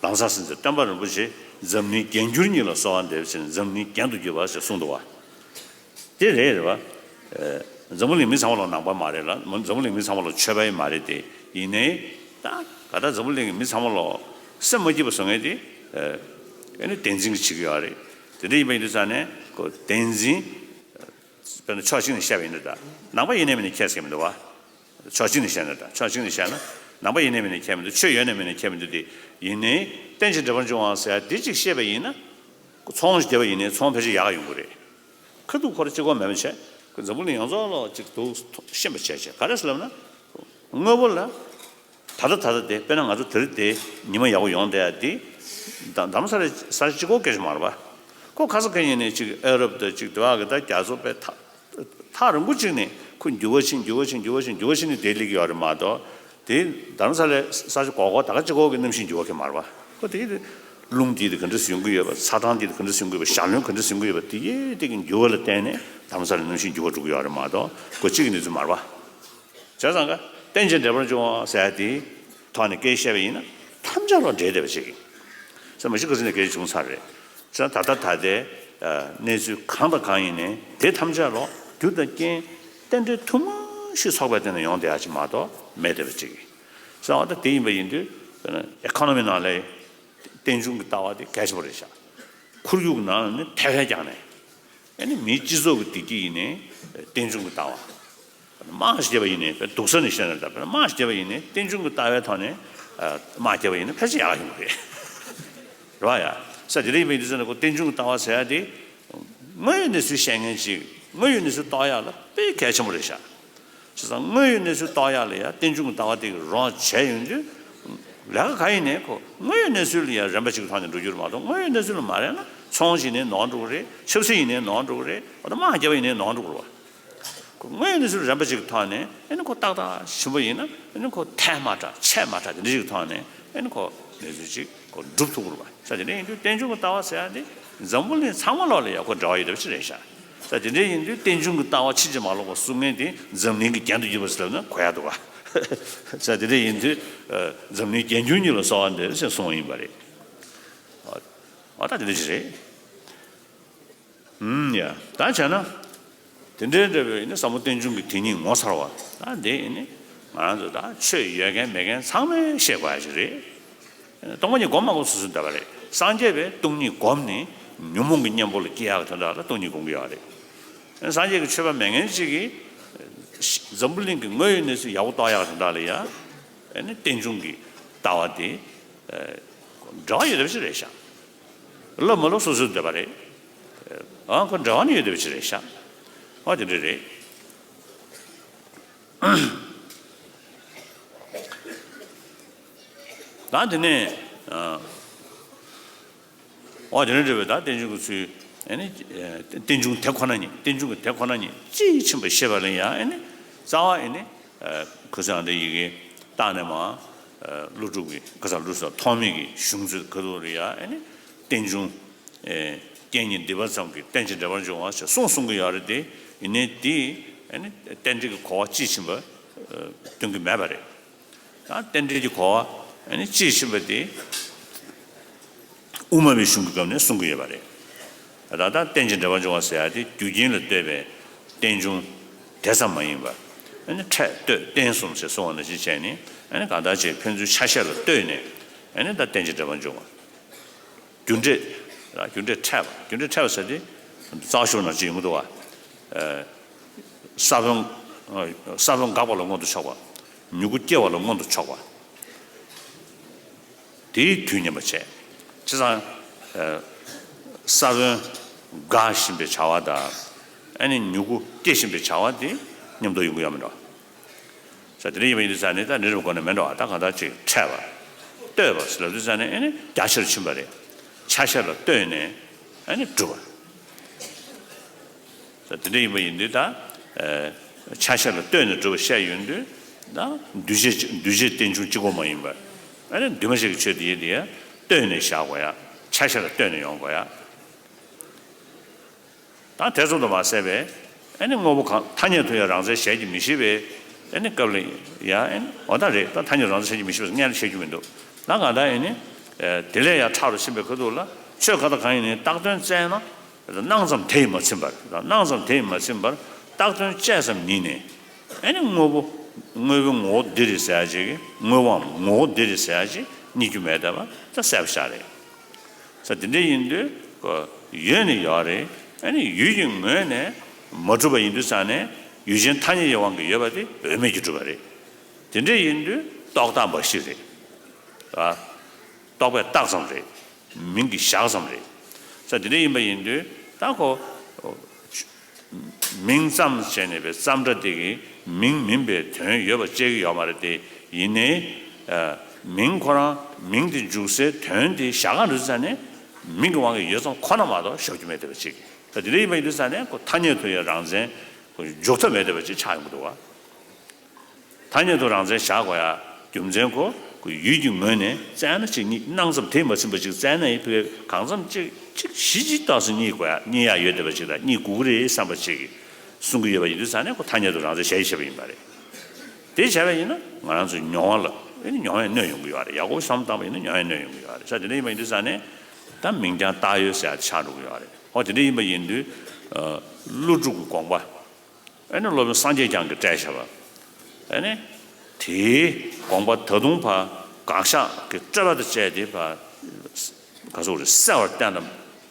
ལམ་བཟང་སེམས་འཛིན་སྟོན་པ་རིན་པོ་ཆེ། འཛམ་གླིང་རྒྱན་གྱུར་ཉིད་ལ་གསོལ་བ་འདེབས་ཟེར་ནས་འཛམ་གླིང་རྒྱན་དུ་གྱུར་པ་ཞེས་གསུངས་འདུག་བ། དེ་རེད་རེད་བ། འཛམ་བུ་གླིང་མི་ཚང་མ་ལོ་ནང་པ་མ་རེད་ལ། འཛམ་བུ་གླིང་མི་ཚང་མ་ལོ་ཆོས་པ་ཡི་མ་རེད་དེ། ཡིན་ནའི་ད་ག་ད་འཛམ་བུ་གླིང་གི་མི་ཚང་མ་ལོ་སེམས་མ་སྐྱིད་པ་བཟོ་མཁན་དེ་ཨེ་ནི་བདེན་འཛིན་གྱི་བྱེད་ཀྱི་ཡོད་རེད། དེ་འདྲ་ཡིན་པ་ཡིན་དུས་ཙང་ནས་ཁོ་བདེན་འཛིན། དཔེར་ན་ཕྱོགས་གཅིག་ནས་བཤད་པ་ཡིན་ན་ད་ནང་པ་ཡིན་ནའི་མིན་ནའི་ཁྱད་བསད་མི་འདུག་བ། ཕྱོགས་གཅིག་ནས་བཤད་ན་ད་ཕྱོགས་གཅིག་ནས་བཤད་ན་ནང་པ་ཡིན་ནའི་མིན་ནའི་ཁྱད་མི་འདུག་ཆོས་ཡོད་ནའི་མེད་ནའི་ཁྱད་མི་འདུག་དེ་ཡིན་ནའི་རྟེན་ཅིང་འབྲེལ་པར་འབྱུང་བ་ཟེར་ཡ་འདི་གཅིག་བཤད་པ་ཡིན་ན། ཚོང་ཞིག་བརྒྱབ་པ་ཡིན་ནའི་ཚོང་ཕལ་ཆེར་ཡག་ག་ཡོང་གི་རེད། ཁ་ཐུག་ཁོ་ར་གཅིག་པོ་མེད་པ་བྱས། ཁོ་འཛམ་བུ་གླིང་ཡོངས་རྫོགས་ལ་གཅིག་ཏུ་ཤེས་པ་བྱས་བྱས་ག་རེ་ཟེར་ལབ་ན། དངོས་པོ་ལ། ད་ལྟ་ད་ལྟ་དེ་དཔེར་ན་ང་ཚོ་དེ་རིང་དེ་ཉི་མ་ཡག་པོ་ཡོང་བསྡད་ཡ་འདི། ད་རྡ་རམ་ས་ལའི་ས་ཆ་གཅིག་པོ་སྐད་ཆ་མ་རེད་པ། ཁོ་ཁ་སང་ཁ་ཉིན་ནས་གཅིག་ཨ་རབ་དང་གཅིག་དེ་བ་གི་ད་རྒྱ་མཚོ་དཔེ་ཐག་ཐག་རིང་པོ་གཅིག་ནས་ཁོ་འགྱུར་བ་ཕྱིན་འགྱུར་བ་ཕྱིན་འགྱུར་བ་ཕྱིན་འགྱུར་བ་ཕྱིན་ནས་དེ་སླེབས་ཀྱི་ཡོད་རེད་མ་གཏོགས། དེ་རྡ་རམ་ས་ལའི་ས་ཆ་གོག་གོག་ད་ག་གཅིག་པོ་གི་གནམ་གཤིས་འགྱུར་བ་གང་ཡང་མ་རེད་པ། ཁོ་དེ་རླུང་དེ་ག་འདྲ་སེ་ཡོང་གི་ཡོད་པ། ཚ་གྲང་དེ་ག་འདྲ་སེ་ཡོང་གི་ཡོད་པ། ཞལ་རླུང་ག་འདྲ་སེ་ཡོང་གི་ཡོད་པ། དེ་ཡི་དེ་གི་འགྱུར་བ་ལ་བརྟེན་ནས་རྡ་རམ་ས་ལའི་གནམ་གཤིས་འགྱུར་བ་འགྲོ་གི་ཡོད་རེད་མ་གཏོགས་ཁོ་གཅིག་གི་གནས་ཚུལ་མ་རེད་པ། བྱས་ཙང་ཀ་རྟེན་ཅིང་འབྲེལ་པར་འབྱུང་བ་ཟེར་ཡ་དེའི་ཐོག་ནས་སྐད་བཤད་པ་ཡིན་ན་ཐམས་ཅད་ལ་འབྲེལ་བསྡད་པ་ཞིག་ཡིན། ས་མ་གཞི་ག་ཚོད་ནས་སྐད་ཆ་བྱུང་ཚར་རེད། བྱས་ཙང་ད་ལྟ་ད་ལྟའི་གནས་ཚུལ་གང་དང་གང་ཡིན་ནའི་དེ་ཐམས་ཅད་ལ་རྒྱུ་དང་རྐྱེན་རྟེན་འབྲེལ་ཐུན་མོང་ཞིག་ཚོགས་པའི་སྟེང་ནས་ཡོང་བསྡད་ཡ་ཅིག་མ་གཏོགས་མེད་བསྡད་པ་ཅིག་ཡིན། ཟེར་བ་ད་དེ་ཡིན་པ་ཡིན་དུས། ཨེ་ཁོ་ནོ་མི་ནང་ལ་རྟེན་འབྱུང་གི་ལྟ་བ་དེ་གལ་ཆེན་པོ་རེད་ཤག་ཁོར་ཡུག་ནང་ནས་ཐལ་བ་རྒྱག་ནས། ཨེ་ནི་མིའི་སྤྱི་ཚོགས་ཀྱི་བདེ་སྐྱིད་ཡིན་ནའི་རྟེན་འབྱུང་གི་ལྟ་བ། དམག་ཞིག་བརྒྱབ་པ་ཡིན་ནའི་སྡུག་ས་ནས་བཤད་ན་འདྲ། དམག་ཞིག་བརྒྱབ་པ་ཡིན་ནའི་རྟེན་འབྱུང་གི་ལྟ་བའི་ཐོག་ནས་དམག་བརྒྱབ་པ་ཡིན་ན་ཕལ་ཆེར་ཡག་ཡོང་གི་རེད། རེད་བ་ཡ། ས་དེ་འདྲ་ཡིན་པ་ཡིན་དུས་ཙམ་ན་ཁོ་རྟེན་འབྱུང་གི་ལྟ་བ་ཟེར་ཡ་དེ། དངོས་ཡོད་གནས་ཚུལ་བཤད་མཁན་ཅིག་དངོས་ཡོད་གནས་ཚུལ་རྟོགས་ཡག་ལ་དཔེ་གལ་ཆེན་པོ་རེད་ཤག་བྱས་ཙང་དངོས་ཡོད་གནས་ཚུལ་རྟོགས་ཡག་ལ་ཡ་རྟེན་འབྱུང་གི་ལྟ་བ་དེ་གི་རོགས་བྱས་ཡོང་དུས། ལས་ཀ་ག་ཡིན་ནའི་ཁོ་དངོས་ཡོད་གནས་ཚུལ་ལ་ཡ་རན་པ་ཅིག་གི་ཐོག་ནས་འགྲོ་རྒྱུ་རེད་མ་གཏོགས། དངོས་ཡོད་གནས་ཚུལ་ལ་མ་རན་ན་ཚོང་ཞིག་ནས་ནོར་འགྲོ་གི་རེད། ཆབ་སྲིད་ཡིན་ནའི་ནོར་འགྲོ་གི་རེད། འོ་ད་དམག་རྒྱབ་པ་ཡིན་ནའི་ནོར་འགྲོ་གི་རེད་བ། ཁོ་དངོས་ཡོད་གནས་ཚུལ་རན་པ་ཅིག་གི་ཐོག་ནས་ཨེ་ནི་ཁོ་ཏག་ཏག་ཞིམ་པོ་ཡིན་ན་ཨེ་ནི་ཁོ་ཐལ་མ་དྲགས་ཆད་མ་དྲགས་དེ་འདྲ་ཅིག་གི་ཐོག་ནས་ཨེ་ནི་ཁོ་གནས་ཚུལ་ཅིག་ཁོ་སྒྲུབ་ཐུབ་ཀྱི་རེད་བ། ས་དེ་འདྲ་ཡིན་དུས་རྟེན་འབྱུང་གི་ལྟ་བ་ཟེར་ཡ་དེ་འཛམ་བུ་གླིང་ཚང་མ་ལོག་ལ་ཡ་ཁོ་འབྲེལ་བ་ཡོད་བསྡད་པ་ཅིག་རེད་ཤག་ས་དེ་འདྲ་ཡིན་དུས་རྟེན་འབྱུང་གི་ལྟ་བ་ཕྱིན་ཅི་མ་ལོག་པ་གསུང་མཁན་དེ་འཛམ་གླིང་གི་རྒྱན་དུ་གྱུར་པ་ཟེར་ལབ་ན་གོ་ཡག་འདུག་བ། ས་དེ་འདྲ་ཡིན་དུས་འཛམ་གླིང་རྒྱན་གྱུར་ཉིད་ལ་གསོལ་བ་འདེབས་ཟེར་གསུངས་པ་ཡིན་པ་རེད། འོ་ད་དེ་འདྲ་ཅིག་རེད། ཨུམ་ཡ། ད་བྱས་ན། དེ་འདྲའི་འདྲ་བའི་ནི་ཟབ་མོ་རྟེན་འབྱུང་གི་དེ་ཉིད་ངོ་མཚར་བ། ད་འདི་ནི་ང་རང་ཚོ་ད་ཆོས་ཡོད་མཁན་མེད་མཁན་ཚང་མས་ཤེས་དགོས་ཡ་ཞིག་རེད། སྟོང་པ་ཉིད་སྒོམ་མ་སྒོམ་སོ་སོའི་འདོད་པ་རེད། སངས་རྒྱས་པས་སྟོང་ཉིད་སྒོམ་ནས་ཉོན་མོངས་ཀྱི་གཉེན་པོ་ལ་སྐྱེ་ཡག་དོན་དག་ལ་སྟོང་ཉིད་སྒོམ་གྱི་ཡོད་རེད། སངས་རྒྱས་ཀྱི་ཆོས་པ་མེད་མཁན་ཅིག་གིས་འཛམ་བུ་གླིང་གི་དངོས་ཡོད་གནས་ཚུལ་ཡག་པོ་རྟོགས་ཡག་དོན་དག་ལ་ཡ། ཨེ་ནི་རྟེན་འབྱུང་གི་ལྟ་བ་དེ་འབྲེལ་བ་ཡོད་བསྡད་པ་ཞིག་རེད་ཤག་ལབ་མ་ལབ་སོ་སོའི་འདོད་པ་རེད། ཨ་ཁོ་འབྲེལ་བ་ནི་ཡོད་བསྡད་པ་ཞིག་རེད་ཤག་ཨ་དེ་འདྲ་རེད། ད་དེ་ནས་ཨ། འོ་དེ་འདྲ་འདྲ་བའི་ད་རྟེན་འབྱུང་གི་ཚུལ། ཨེ་ནི་རྟེན་འབྱུང་དེ་ཁོ་ན་ཉིད། རྟེན་འབྱུང་གི་དེ་ཁོ་ན་ཉིད་དཔྱིས་ཕྱིན་པ་ཤེས་པ་ལ་ཡང་ཨེ་ནི་རྩ་བ་ཨེ་ནི་ཁུ་སང་དེ་ཡི་གེ་བཏགས་ནས་མ། ཀླུ་སྒྲུབ་ཀྱི་ཁུ་སང་ཀླུ་སྒྲུབ་ཐོགས་མེད་ཀྱི་གཞུང་ཚུལ་ཁ་ཐུག་ལ་ཡང་ཨེ་ནི་རྟེན་འབྱུང་རྐྱེན་གཉིས་འདུས་པ་ཙམ་གྱིས་རྟེན་ཅིང་འབྲེལ་པར་འབྱུང་བ་ཞེས་གསུངས་གསུང་གི་ཡོད་རེད་དེ། ཡིན་ནའི་དེས་ཨེ་ནི་རྟེན་འབྲེལ་གྱི་གོ་བ་དཔྱིས་ཕྱིན་པ་སྟོན་གྱི་མེད་པ་རེད། ད་རྟེན་འབྲེལ་གྱི་གོ་བ་ཨ་ནི་དཔྱིས་ཕྱིན་པ་དེ་དབུ་མ་པའི་གཞུང་གི་སྐབས་ནས་གསུང་གི་ཡོད་པ་རེད། ད་ལྟ་རྟེན་ཅིང་འབྲེལ་པར་འབྱུང་བ་ཟེར་ཡ་དེ་རྒྱུ་རྐྱེན་ལ་ལྟོས་པའི་རྟེན་འབྱུང་དེ་ཙམ་མ་ཡིན་པར། ཨ་ནི་འཕྲད་ལྟོས་རྟེན་གསུམ་ཞེས་གསུངས་པ་ནང་བཞིན་བྱས་ནས་ཨ་ནི་གང་ལྟར་ཅིག་ཕན་ཚུན་ཆ་ཤས་ལ་ལྟོས་ནས་ཨ་ནི་ད་རྟེན་ཅིང་འབྲེལ་པར་འབྱུང་བ། རྒྱུ་འབྲས། རྒྱུ་འབྲས་འཕྲད་པ། རྒྱུ་འབྲས་འཕྲད་པ་ཟེར་དེ་རྩ་བ་ཤུགས་ནང་ཅིག་ཡོང་གི་འདུག་བ། ས་བོན། ས་བོན་འགགས་པ་ལ་མངོན་དུ་ཕྱོགས་པ། མྱུ་གུ་སྐྱེ་བ་ལ་མངོན་དུ་ཕྱོགས་པ། དེའི་དུས་མཉམ་པར་བྱས། བྱས་ཙང་། ས་བོན་འགག་བཞིན་པའི་བྱ་བ་དང་། ཨ་ནི་མྱུ་གུ་སྐྱེ་བཞིན་པའི་བྱ་བ་དེ་མཉམ་དུ་ཡོང་གི་ཡོད་མེད་འགྲོ། ས་དེ་འདྲ་ཡིན་པ་ཡིན་དུས་ཙང་ནས་ད་འདི་རུ་གོ་ནས་མེད་འགྲོ། ད་གང་ལྟར་ཅིག་འཕྲད་པ། ལྟོས་པ་ཟེར་ལབ་དུས་ཙང་ནས་ཨ་ནི་རྒྱ་ཆེར་ཕྱིན་པ་རེད། ཆ་ཤས་ལ་ལྟོས་ནས་ཨ་ནི་གྲུབ་པ། ས་དེ་འདྲ་ཡིན་པ་ཡིན་དུས་ད། ཆ་ཤས་ལ་ལྟོས་ནས་གྲུབ་པ་བཤད་ཡོང་དུས་ད། འདུས་བྱས་འདུས་བྱས་རྟེན་འབྱུང་གཅིག་པོ་མ་ཡིན་པར། ཨ་ནི་འདུས་མ་བྱས་ཀྱི་ཆོས་དེ་ཡིན་དེ་ཡང་ལྟོས་ནས་བཞག་དགོས་ཡ། ཆ་ཤས་ལ་ལྟོས་ནས་ཡོང་དགོས་ཡ། ད་ཐེ་ཚོམ་དུ་མ་ཟད་པས། ཨ་ནི་དངོས་པོ་གང་ཐ་སྙད་དུ་ཡང་རང་མཚན་གཞལ་གྱིས་མི་ཤེས་པའི་ཨ་ནི་སྐབས་ལ་ཡང་ཨ་ནི་འོ་ད་རེད། ད་ཐ་སྙད་དུ་རང་མཚན་གཞལ་གྱིས་མི་ཤེས་པ་སྔོན་ལ་བཤད་རྒྱུ་མི་འདུག་ད་གང་ལྟར་ཨ་ནི་དེ་ལས་ཡང་ཕྲ་རུ་ཕྱིན་པའི་ཁ་ཐུག་ལ་ཆོས་གང་དང་གང་ཡིན་ནའི་རྟགས་དོན་བཙལ་ན་སྣང་ཙམ་དེ་ཡིས་མ་ཚིམ་པར། སྣང་ཙམ་དེ་ཡིས་མ་ཚིམ་པར་རྟགས་དོན་དཔྱད་ཙམ་ཉིད་ནས་ཨ་ནི་དངོས་པོ་དངོས་པོའི་ངོ་བོ་འདི་རེད་ཟེར་ཡ་ཅིག་དངོས་པོའམ་ངོ་བོ་འདི་རེད་ཟེར་ཡ་ཅིག་རྙེད་རྒྱུ་མེད་བསྡད་པ་ད་གསལ་པོ་ཤག་རེད། ས་དེ་འདྲ་ཡིན་དུས་ཁོ་ཡོད་ནི་ཡོད་རེད། ཨ་ནི་ཡུལ་གྱི་ངོས་ནས་མ་གྲུབ་པ་ཡིན་དུས་ཙང་ནས་ཡུལ་ཅན་ཐ་སྙད་ཀྱི་དབང་གིས་ཡོད་པ་དེ་འོས་མེད་ཀྱིས་གྲུབ་པ་རེད། དེ་འདྲ་ཡིན་དུས་རྟོག་བཏགས་འབའ་ཞིག་རེད། ཨ། རྟོག་པས་བཏགས་ཙམ་རེད། མིང་གིས་བཞག་ཙམ་རེད། ས་དེ་འདྲ་ཡིན་པ་ཡིན་དུས་ད་ཁོ། མིང་ཙམ་བྱས་ནས་པའི་ཙམ་སྒྲ་དེ་གི་མིང་མིན་པའི་དོན་ཡོད་པ་བཅད་ཀྱི་ཡོད་མ་རེད་དེ། ཡིན་ནའི། མིང་ཁོ་རང་མིང་དེ་འཇུག་སའི་དོན་དེ་བཞག་ག་འགྲོ་ཙ་ནས་མིང་གི་དབང་གིས་ཡོད་ཙམ་ཁོ་ན་མ་གཏོགས་བཞག་རྒྱུ་མེད་བསྡད་པ་ཅིག་ད་དེ་འདྲ་ཡིན་པ་ཡིན་དུས་ཙ་ནས་ཁོ་ཐ་སྙད་དུ་ཡང་རང་མཚན་ཁོ་འཇོག་ཐབས་མེད་བསྡད་པ་ཅིག་ཆགས་ཡོང་གི་འདུག་བ། ཐ་སྙད་དུ་རང་མཚན་བཞག་དགོས་ཡ། རྒྱུ་མཚན་ཁོ་ཁོ་ཡུལ་གྱི་ངོས་ནས་བཙལ་ན་ཅིག་རྙེད། སྣང་ཙམ་དེས་མ་ཚིམ་པ་ཅིག་བཙལ་ན་ཡིན་ཕ་གང་ཙམ་ཅིག་ཅིག་གཞི་ཅིག་ཏོག་ཙམ་རྙེད་དགོས་ཡ། རྙེད་ཡ་ཡོད་བསྡད་པ་ཅིག་དང་རྙེད་དགོས་ཀྱི་རེད་བསམ་པ་ཅིག་གསུང་གི་ཡོད་པ་ཡིན་དུས་ཙ་ནས་ཁོ་ཐ་སྙད་དུ་རང་མཚན་གཞལ་བྱས་པ་ཡིན་པ་རེད། དེ་བྱས་པ་ཡིན་ན་ང་རང་ཚོའི་མྱོང་བ་ལ་ཨེ་ནི་མྱོང་བའི་གནོད་ཡོང་གི་ཡོད་རེད། ཡག་པོ་བསམ་བཏང་པ་ཡིན་ན་མྱོང་བའི་གནོད་ཡོང་གི་ཡོད་རེད། ས་དེ་འདྲ་ཡིན་པ་ཡིན་དུས་ཙ་ནས་ད་མིང་རྐྱང་བཏགས་ཡོད་ཟེར་ཡ་དེ་ཆགས་འགྲོ་གི་ཡོད་རེད། ཧོ་དེ་འདྲ་ཡིན་པ་ཡིན་དུས་ཀླུ་སྒྲུབ་ཀྱི་དགོངས་པ། ཨེ་ནི་སློབ་དཔོན་སངས་རྒྱས་བསྐྱངས་ཀྱིས་བཀྲལ་བཞག་པ། ཨེ་ནི། དེའི་དགོངས་པ་ད་དུང་ཕར་དགག་བཞག་གི་སྤྲོས་པ་དང་བཅས་ཏེ་ཕར་ག་ཟེར་རེད། གསལ་བར་བསྟན་ལ་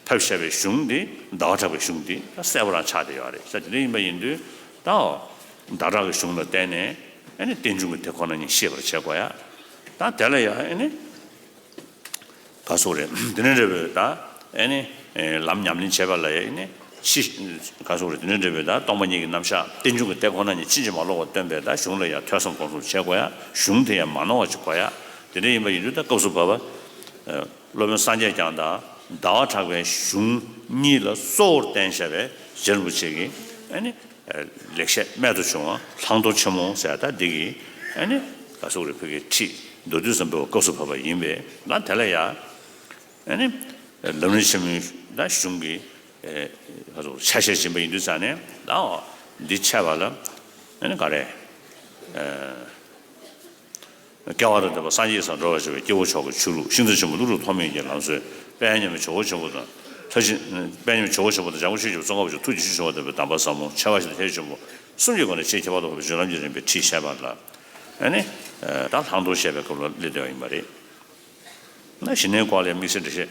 ཕེབས་བཞག་པའི་གཞུང་འདི་ཟླ་བ་གྲགས་པའི་གཞུང་འདི་གསལ་པོ་རང་ཆགས་བསྡད་ཡོད་རེད། ས་དེ་འདྲ་ཡིན་པ་ཡིན་དུས་ད་ཟླ་གྲགས་ཀྱི་གཞུང་ལ་བརྟེན་ནས་ཨ་ནི་རྟེན་འབྱུང་གི་དེ་ཁོ་ན་ཉིད་ཤེས་པར་བྱེད་དགོས་ཡ། ད་དེ་ལ་ཡང་ཨ་ནི། ག་ཟེར་རེད། དེ་ནས་འབྲས་བུ་ད་ཨེ་ནི་ལམ་ཉམས་ལེན་བྱེད་པ་ལ་ཡ་ཨེ་ནི་ཕྱི། ག་ཟེར་རེད། དེ་ནས་འབྲས་བུ་ད་སྟོང་པ་ཉིད་ཀྱི་རྣམ་གཞག་རྟེན་འབྱུང་གི་དེ་ཁོ་ན་ཉིད་ཕྱིན་ཅི་མ་ལོག་པར་སྟོན་པའི་ད་གཞུང་ལ་ཡ་ཐོས་བསམ་སྒོམ་གསུམ་བྱེད་དགོས་ཡ། གཞུང་དེ་ཡང་མ་ནོར་བ་ཅིག་དགོས་ཡ། དེ་འདྲ་ཡིན་པ་ཡིན་དུས་ད་སྐབས་སུ་བབ་པ་སློབ་དཔོན་སངས་རྒྱས་བསྐྱངས་དང་ཟླ་བ་གྲགས་པའི་གཞུང་གཉིས་ལ་གཙོ་བོར་བསྟན་བཞག་པའི་རྗེ་རིན་པོ་ཆེ་གིས་ཨེ་ནི། ལེགས་བཤད་རྨད་དུ་བྱུང་བ་བླང་དོར་ཆེན་མོ་ཟེར་ད་འདི་གི་ཨ་ནི་ག་ཟེར་རེད། བོད་ཀྱི་ཁྲིད་མདོ་སྡུད་ཙམ་པའི་སྐབས་སུ་བབ་པ་ཡིན་པས་ན། དེ་ལ་ཡ་ཨ་ནི་ལམ་རིམ་ཆེན་མོའི་ད་གཞུང་གི་ག་ཟེར་ཆ་ཤས་སྦྱིན་པ་ཡིན་དུས་ཙང་ནས་ད་འདི་འཆད་པ་ལ་ཨ་ནི་ག་རེ། སྐལ་བ་དང་ལྡན་པ་སངས་རྒྱས་སར་འགྲོ་བར་བྱ་བའི་སྐྱེས་བུ་མཆོག་གི་ཆོས་ལུགས་ཤིང་རྟ་ཆེན་པོ་ཀླུ་སྒྲུབ་ཐོགས་མེད་ཀྱི་ལམ་སྲོལ་དཔལ་མཉམ་མེད་ཇོ་བོ་ཆེན་པོ་དང་ལྷ་ཆེན། དཔལ་མཉམ་མེད་ཇོ་བོ་ཆེན་པོ་དང་འཇམ་མགོན་ཆོས་ཀྱི་ཙོང་ཁ་པ་ཆེན་པོ་ཐུགས་རྗེ་ཆེན་པོ་དང་པོའི་གདམས་པ་ཟབ་མོ་ཆེ་བ་ཞིག་དང་ཐེག་ཆེན་པོ་གསུམ་གྱི་སྒོ་ནས་ཆེས་ཁྱད་པར་དུ་འཕགས་པའི་སྦྱོར་ལམ་གྱི་རིམ་པའི་ཁྲིད་བཤད་པ་ལ་ཨ་ནི་ད་བླང་དོར་བཤད་པའི་སྐབས་ལ་སླེབས་བསྡད་པ་ཡིན་པ་རེད། ན་ཞི་གནས་སྐོར་ལ་དམིགས་བསལ་འགྲེལ་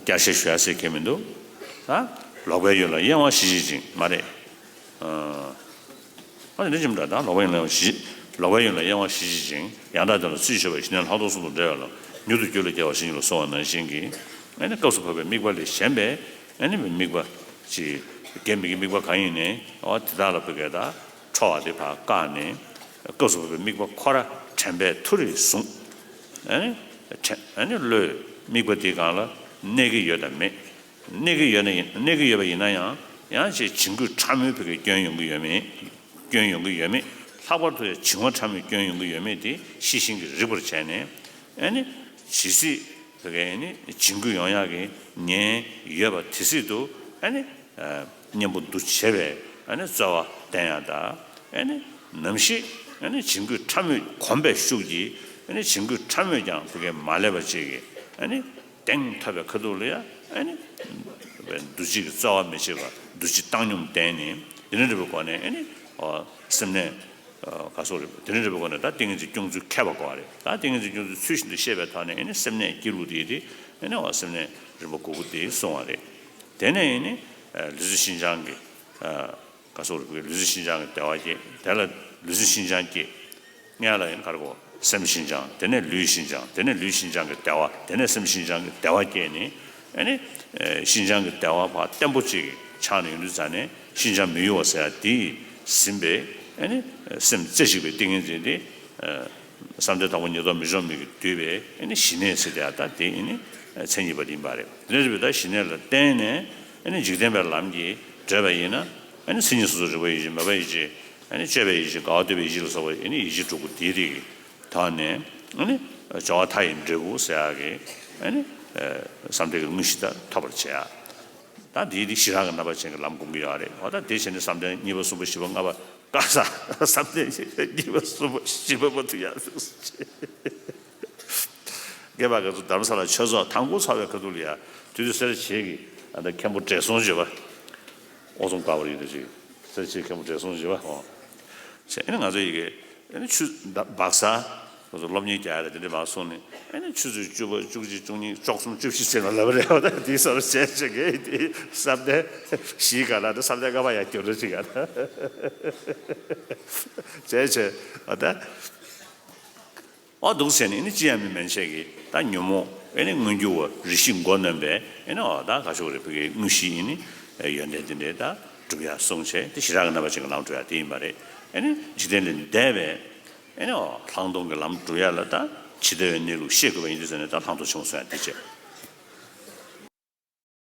བཤད་བསྐྱར་བཤད་ཞུ་ཡ་ཟེར་མཁན་མི་འདུག་ད་ལོག་པའི་ཡུལ་ལ་གཡེང་བ་ཞི་བྱེད་ཅིང་མ་རེད། ཨ་ནི་འདི་ཅི་འདྲ་དང་ལོག་པའི་ཡུལ་ལ་གཡེང་བ་ཞི། ལོག་པའི་ཡུལ་ལ་གཡེང་བ་ཞི་བྱེད་ཅིང་ཡང་དག་དོན་ལ་རྩིས་ཆོད་པ་ཞི་གནས་ལྷག་མཐོང་གསུམ་དང་འབྲེལ་བ་ལ་མྱུར་དུ་རྒྱུད་ལ་སྐྱེ་བ་ཞི་གནས་ལ་སོགས་པ་ནང་བཞིན་གྱི་ཨ་ནི་སྐབས་སུ་བབ་པའི་དམིགས་པ་ལས་གཞན་པའི་ཨ་ནི་དམིགས་པ་ཅིག་འགལ་མི་དགེ་དམིགས་པ་གང་ཡིན་ནའི་འོ་དེ་དག་ལ་བོད་སྐད་དང་ཁྲོ་བ་དེ་ཕར་བཀག་ནས་སྐབས་སུ་བབ་པའི་དམིགས་པ་ཁོ་ར་དྲན་པས་ཐུར་རེ་བཟུང་། ཨ་ནི་དྲན་ཨ་ནི་བློས་དམིགས་པ་དེའི་སྒང་ལ་གནས་ཀྱི་ཡོད་དམ་མེད། གནས་ཀྱི་ཡོད་ན་ཡིན་གནས་ཀྱི་ཡོད་པ་ཡིན་ན་ཡང་ཡང་ཅིག་བྱིང་རྒོད་ཕྲ་མོའི་བོད་སྐད་སྐྱོན་ཡོང་གི་ཡོད་མེད། སྐྱོན་ཡོང་གི་ཡོད་མེད། ལྷག་པར་དུ་ཡང་བྱིང་བ་ཕྲ་མོའི་སྐྱོན་ཡོང་གི་ཡོད་མེད་དེ་ཤེས་བཞིན་གྱིས་རིག་པར་བྱས་ནས་ཨ་ནི་ཇི་སྲིད་བོད་སྐད་ཨ་ནི་བྱིང་རྒོད་ཡོང་ཡག་གི་ཉེན་ཡོད་པ་དེ་སྲིད་དུ་ཨ་ནི་གཉེན་པོ་འདུ་བྱེད་པའི་ཨ་ནི་རྩོལ་བ་བསྟེན་ཡག་དང་ཨ་ནི་ནམ་ཞིག་ཨ་ནི་བྱིང་རྒོད་ཕྲ་མོས་གོམས་པའི་ཤུགས་ཀྱིས་ཨ་ནི་བྱིང་རྒོད་ཕྲ་མོས་ཀྱང་བོད་སྐད་མ་སླེབས་པ་ཅིག་གིས་ཨ་ནི། གདེང་ཐོབ་པའི་ཁ་ཐུག་ལ་ཡ་ཨ་ནི་འདུ་བྱེད་ཀྱི་རྩོལ་བ་མི་བྱེད་པར་འདུ་བྱེད་བཏང་སྙོམས་བསྟེན་ནས་དེ་ནས་འབྲས་བུ་སྒོ་ནས་ཨ་ནི་སེམས་ནས་ག་སོགས་རེད། དེ་ནས་འབྲས་བུ་སྒོ་ནས་ད་ཏིང་ངེ་འཛིན་སྐྱོང་ཚུལ་མཁས་པ་དགོས་པ་རེད། ད་ཏིང་ངེ་འཛིན་སྐྱོང་ཚུལ་ཚུལ་བཞིན་དུ་ཤེས་པའི་ཐོག་ནས་ཨ་ནི་སེམས་ནས་སྐྱེ་ལུགས་དེ་དེ་ཨ་ནི་སེམས་ནས་རིམ་པ་དགུ་པོ་དེ་གསུང་བ་རེད། དེ་ནས་ཨ་ནི་ལུས་རྩལ་ཤིན་སྦྱངས་ཀྱི་ག་སོགས་རེད། ལུས་རྩལ་ཤིན་སྦྱངས་ཀྱི་བདེ་བ་སྐྱེ། དེ་ལ་ལུས་རྩལ་ཤིན་སྦྱངས་སྐྱེ། སྔོན་ལ་ཡང་ག་རེ་གོ། སེམས་ཤིན་སྦྱངས། དེ་ནས་ལུས་ཤིན་སྦྱངས། དེ་ནས་ལུས་ཤིན་སྦྱངས་ཀྱི་བདེ་བ། དེ་ནས་སེམས་ཤིན་སྦྱངས་ཀྱི་བདེ་བ་སྐྱེས་ནས་ཨ་ནི་ཤིན་སྦྱངས་ཀྱི་བདེ་བ་ཕར་བརྟན་པོ་གཅིག་གི་ཆགས་ནས་ཡོང་དུས་ཙ་ནས་ཤིན་སྦྱངས་མི་གཡོ་བ་ཟེར་ཡ་དེ་ཟིན་པས་ཨ་ནི་སེམས་རྩེ་གཅིག་པའི་ཏིང་ངེ་འཛིན་དེ་བསམ་གཏན་དང་པོ་ཉིད་རྟོགས་མི་འབྱུང་མེད་ཀྱིས་བསྡུས་པའི་ཨ་ནི་ཞི་གནས་ཟེར་དེ་ཡ་ད་དེ་ཨ་ནི་མཚན་ཉིད་པ་དེ་ཡིན་པ་རེད། དེ་འདྲ་རེད་པས་ད་ཞི་གནས་ལ་བརྟེན་ནས་ཨ་ནི་འཇིག་རྟེན་པའི་ལམ་གྱིས་བགྲོད་པ་ཡིན་ན་ཨ་ནི་མཚན་ཉིད་སོ་སོར་རིག་པ་ཡིད་བྱེད་མོས་པ་ཡིད་བྱེད། ཨ་ནི་སྤྱོད་པའི་ཡིད་བྱེད་དགའ་བ་སྤྲོས་པའི་ཡིད་བྱེད་ལ་སོགས་པ་ཨ་ནི་ཡིད་བྱེད་དྲུག་པོ་དེའི་རིགས་ཀྱི་ཐོག་ནས་ཨ་ནི་སྦྱོར་བ་མཐའ་ཡས་འབྲས་བུ་ཟེར་ཡག་གི་ཨ་ནི་བསམ་གཏན་གྱི་དངོས་གཞི་དག་ཐོབ་པར་བྱེད་ཡག་ད་དེའི་རིགས་ཞི་རགས་ཀྱི་རྣམ་པ་ཅན་གྱི་ལམ་སྒོམ་གྱི་ཡོད་རེད། འོ་ད་དེ་བྱས་ནས་བསམ་གཏན་གཉིས་པ་གསུམ་པ་བཞི་པ་ལྔ་པ་བཀག་ས། བསམ་གཏན་གཉིས་པ་གསུམ་པ་བཞི་པ་མ་ཐུག་ཡག་རེད། རྒན་པ་ག་ཚོད་དྷ་རམ་ས་ལ་ཆོས་ཚོགས་དང་པོ་ཚོགས་པའི་ཁ་ཐུག་ལ་ཡ་དུས་དུས་སེར་བྱེས་ཀྱི་ཨ་ད་མཁན་པོ་བགྲེས་སོང་བརྗོད་པ། ཨོ་ཙོང་དཀར་པོ་ཡིན་དུས་ཅིག་སེར་བྱེས་མཁན་པོ་བགྲེས་སོང་བརྗོད་པ་ཨོ། བྱས་ཨ་ནི་ང་ཚོ་ཡི་གེ་ཨ་ནི་ཆུ་ད་སྦག་ས་ང་ཚོ་སློབ་གཉེར་རྒྱག་ཡ་ལ་དེ་འདྲ་མ་སོང་ནས་ཨ་ནི་ཆུ་ཚོད་བཅུ་པ་བཅུ་གཅིག་བཅུ་གཉིས་བཅུ་གསུམ་བཅུ་བཞི་ཟེར་ནས་ལབ་པ་རེད། ཨོ་ད་དེའི་སོར་བྱས་བྱས་ཀྱི་དེ་བསམ་གཏན་བཞིའི་སྒང་ལ་ད་བསམ་གཏན་ལྔ་པ་ཡང་སྐྱོར་རོགས་བྱེད་ག་ད་བྱས་བྱས་ཨོ་ད། ཨོ་འདུག་ཟེར་ནས་ཨ་ནི་ཅི་ཡང་མིན་མན་ཆད་ཀྱི་ད་ཉོན་མོངས་ཨ་ནི་མངོན་གྱུར་བ་རེ་ཞིག་མགོ་གནོན་པས་ཨ་ནི་ཨོ་ད་ག་ཤོག་རེ་ཕ་གིའི་དངོས་གཞི་ཨ་ནི་ཡོན་ཏན་དེ་འདྲའི་ད་སྒྲུབ་ཡ་གསུངས་བྱས་དེ་ཞི་རགས་ཀྱི་རྣམ་པ་ཅན་གྱི་ལམ་སྒྲུབ་ཡ་དེ་ཡིན་པ་རེད། ཨ་ནི་འཇིག་རྟེན་ལས་འདས་པའི་ཨ་ནི་ཨོ་ལྷག་མཐོང་གི་ལམ་སྒྲུབ་ཡ་ལ་ད་ཇི་ལྟ་བའི་གནས་ལུགས་ཤེས་དགོས་པ་ཡིན་དུས་ཙ་ནས་ད་ལྷག་མཐོང་ཆེན་མོ་གསུང་ཡ་དེ་བྱས།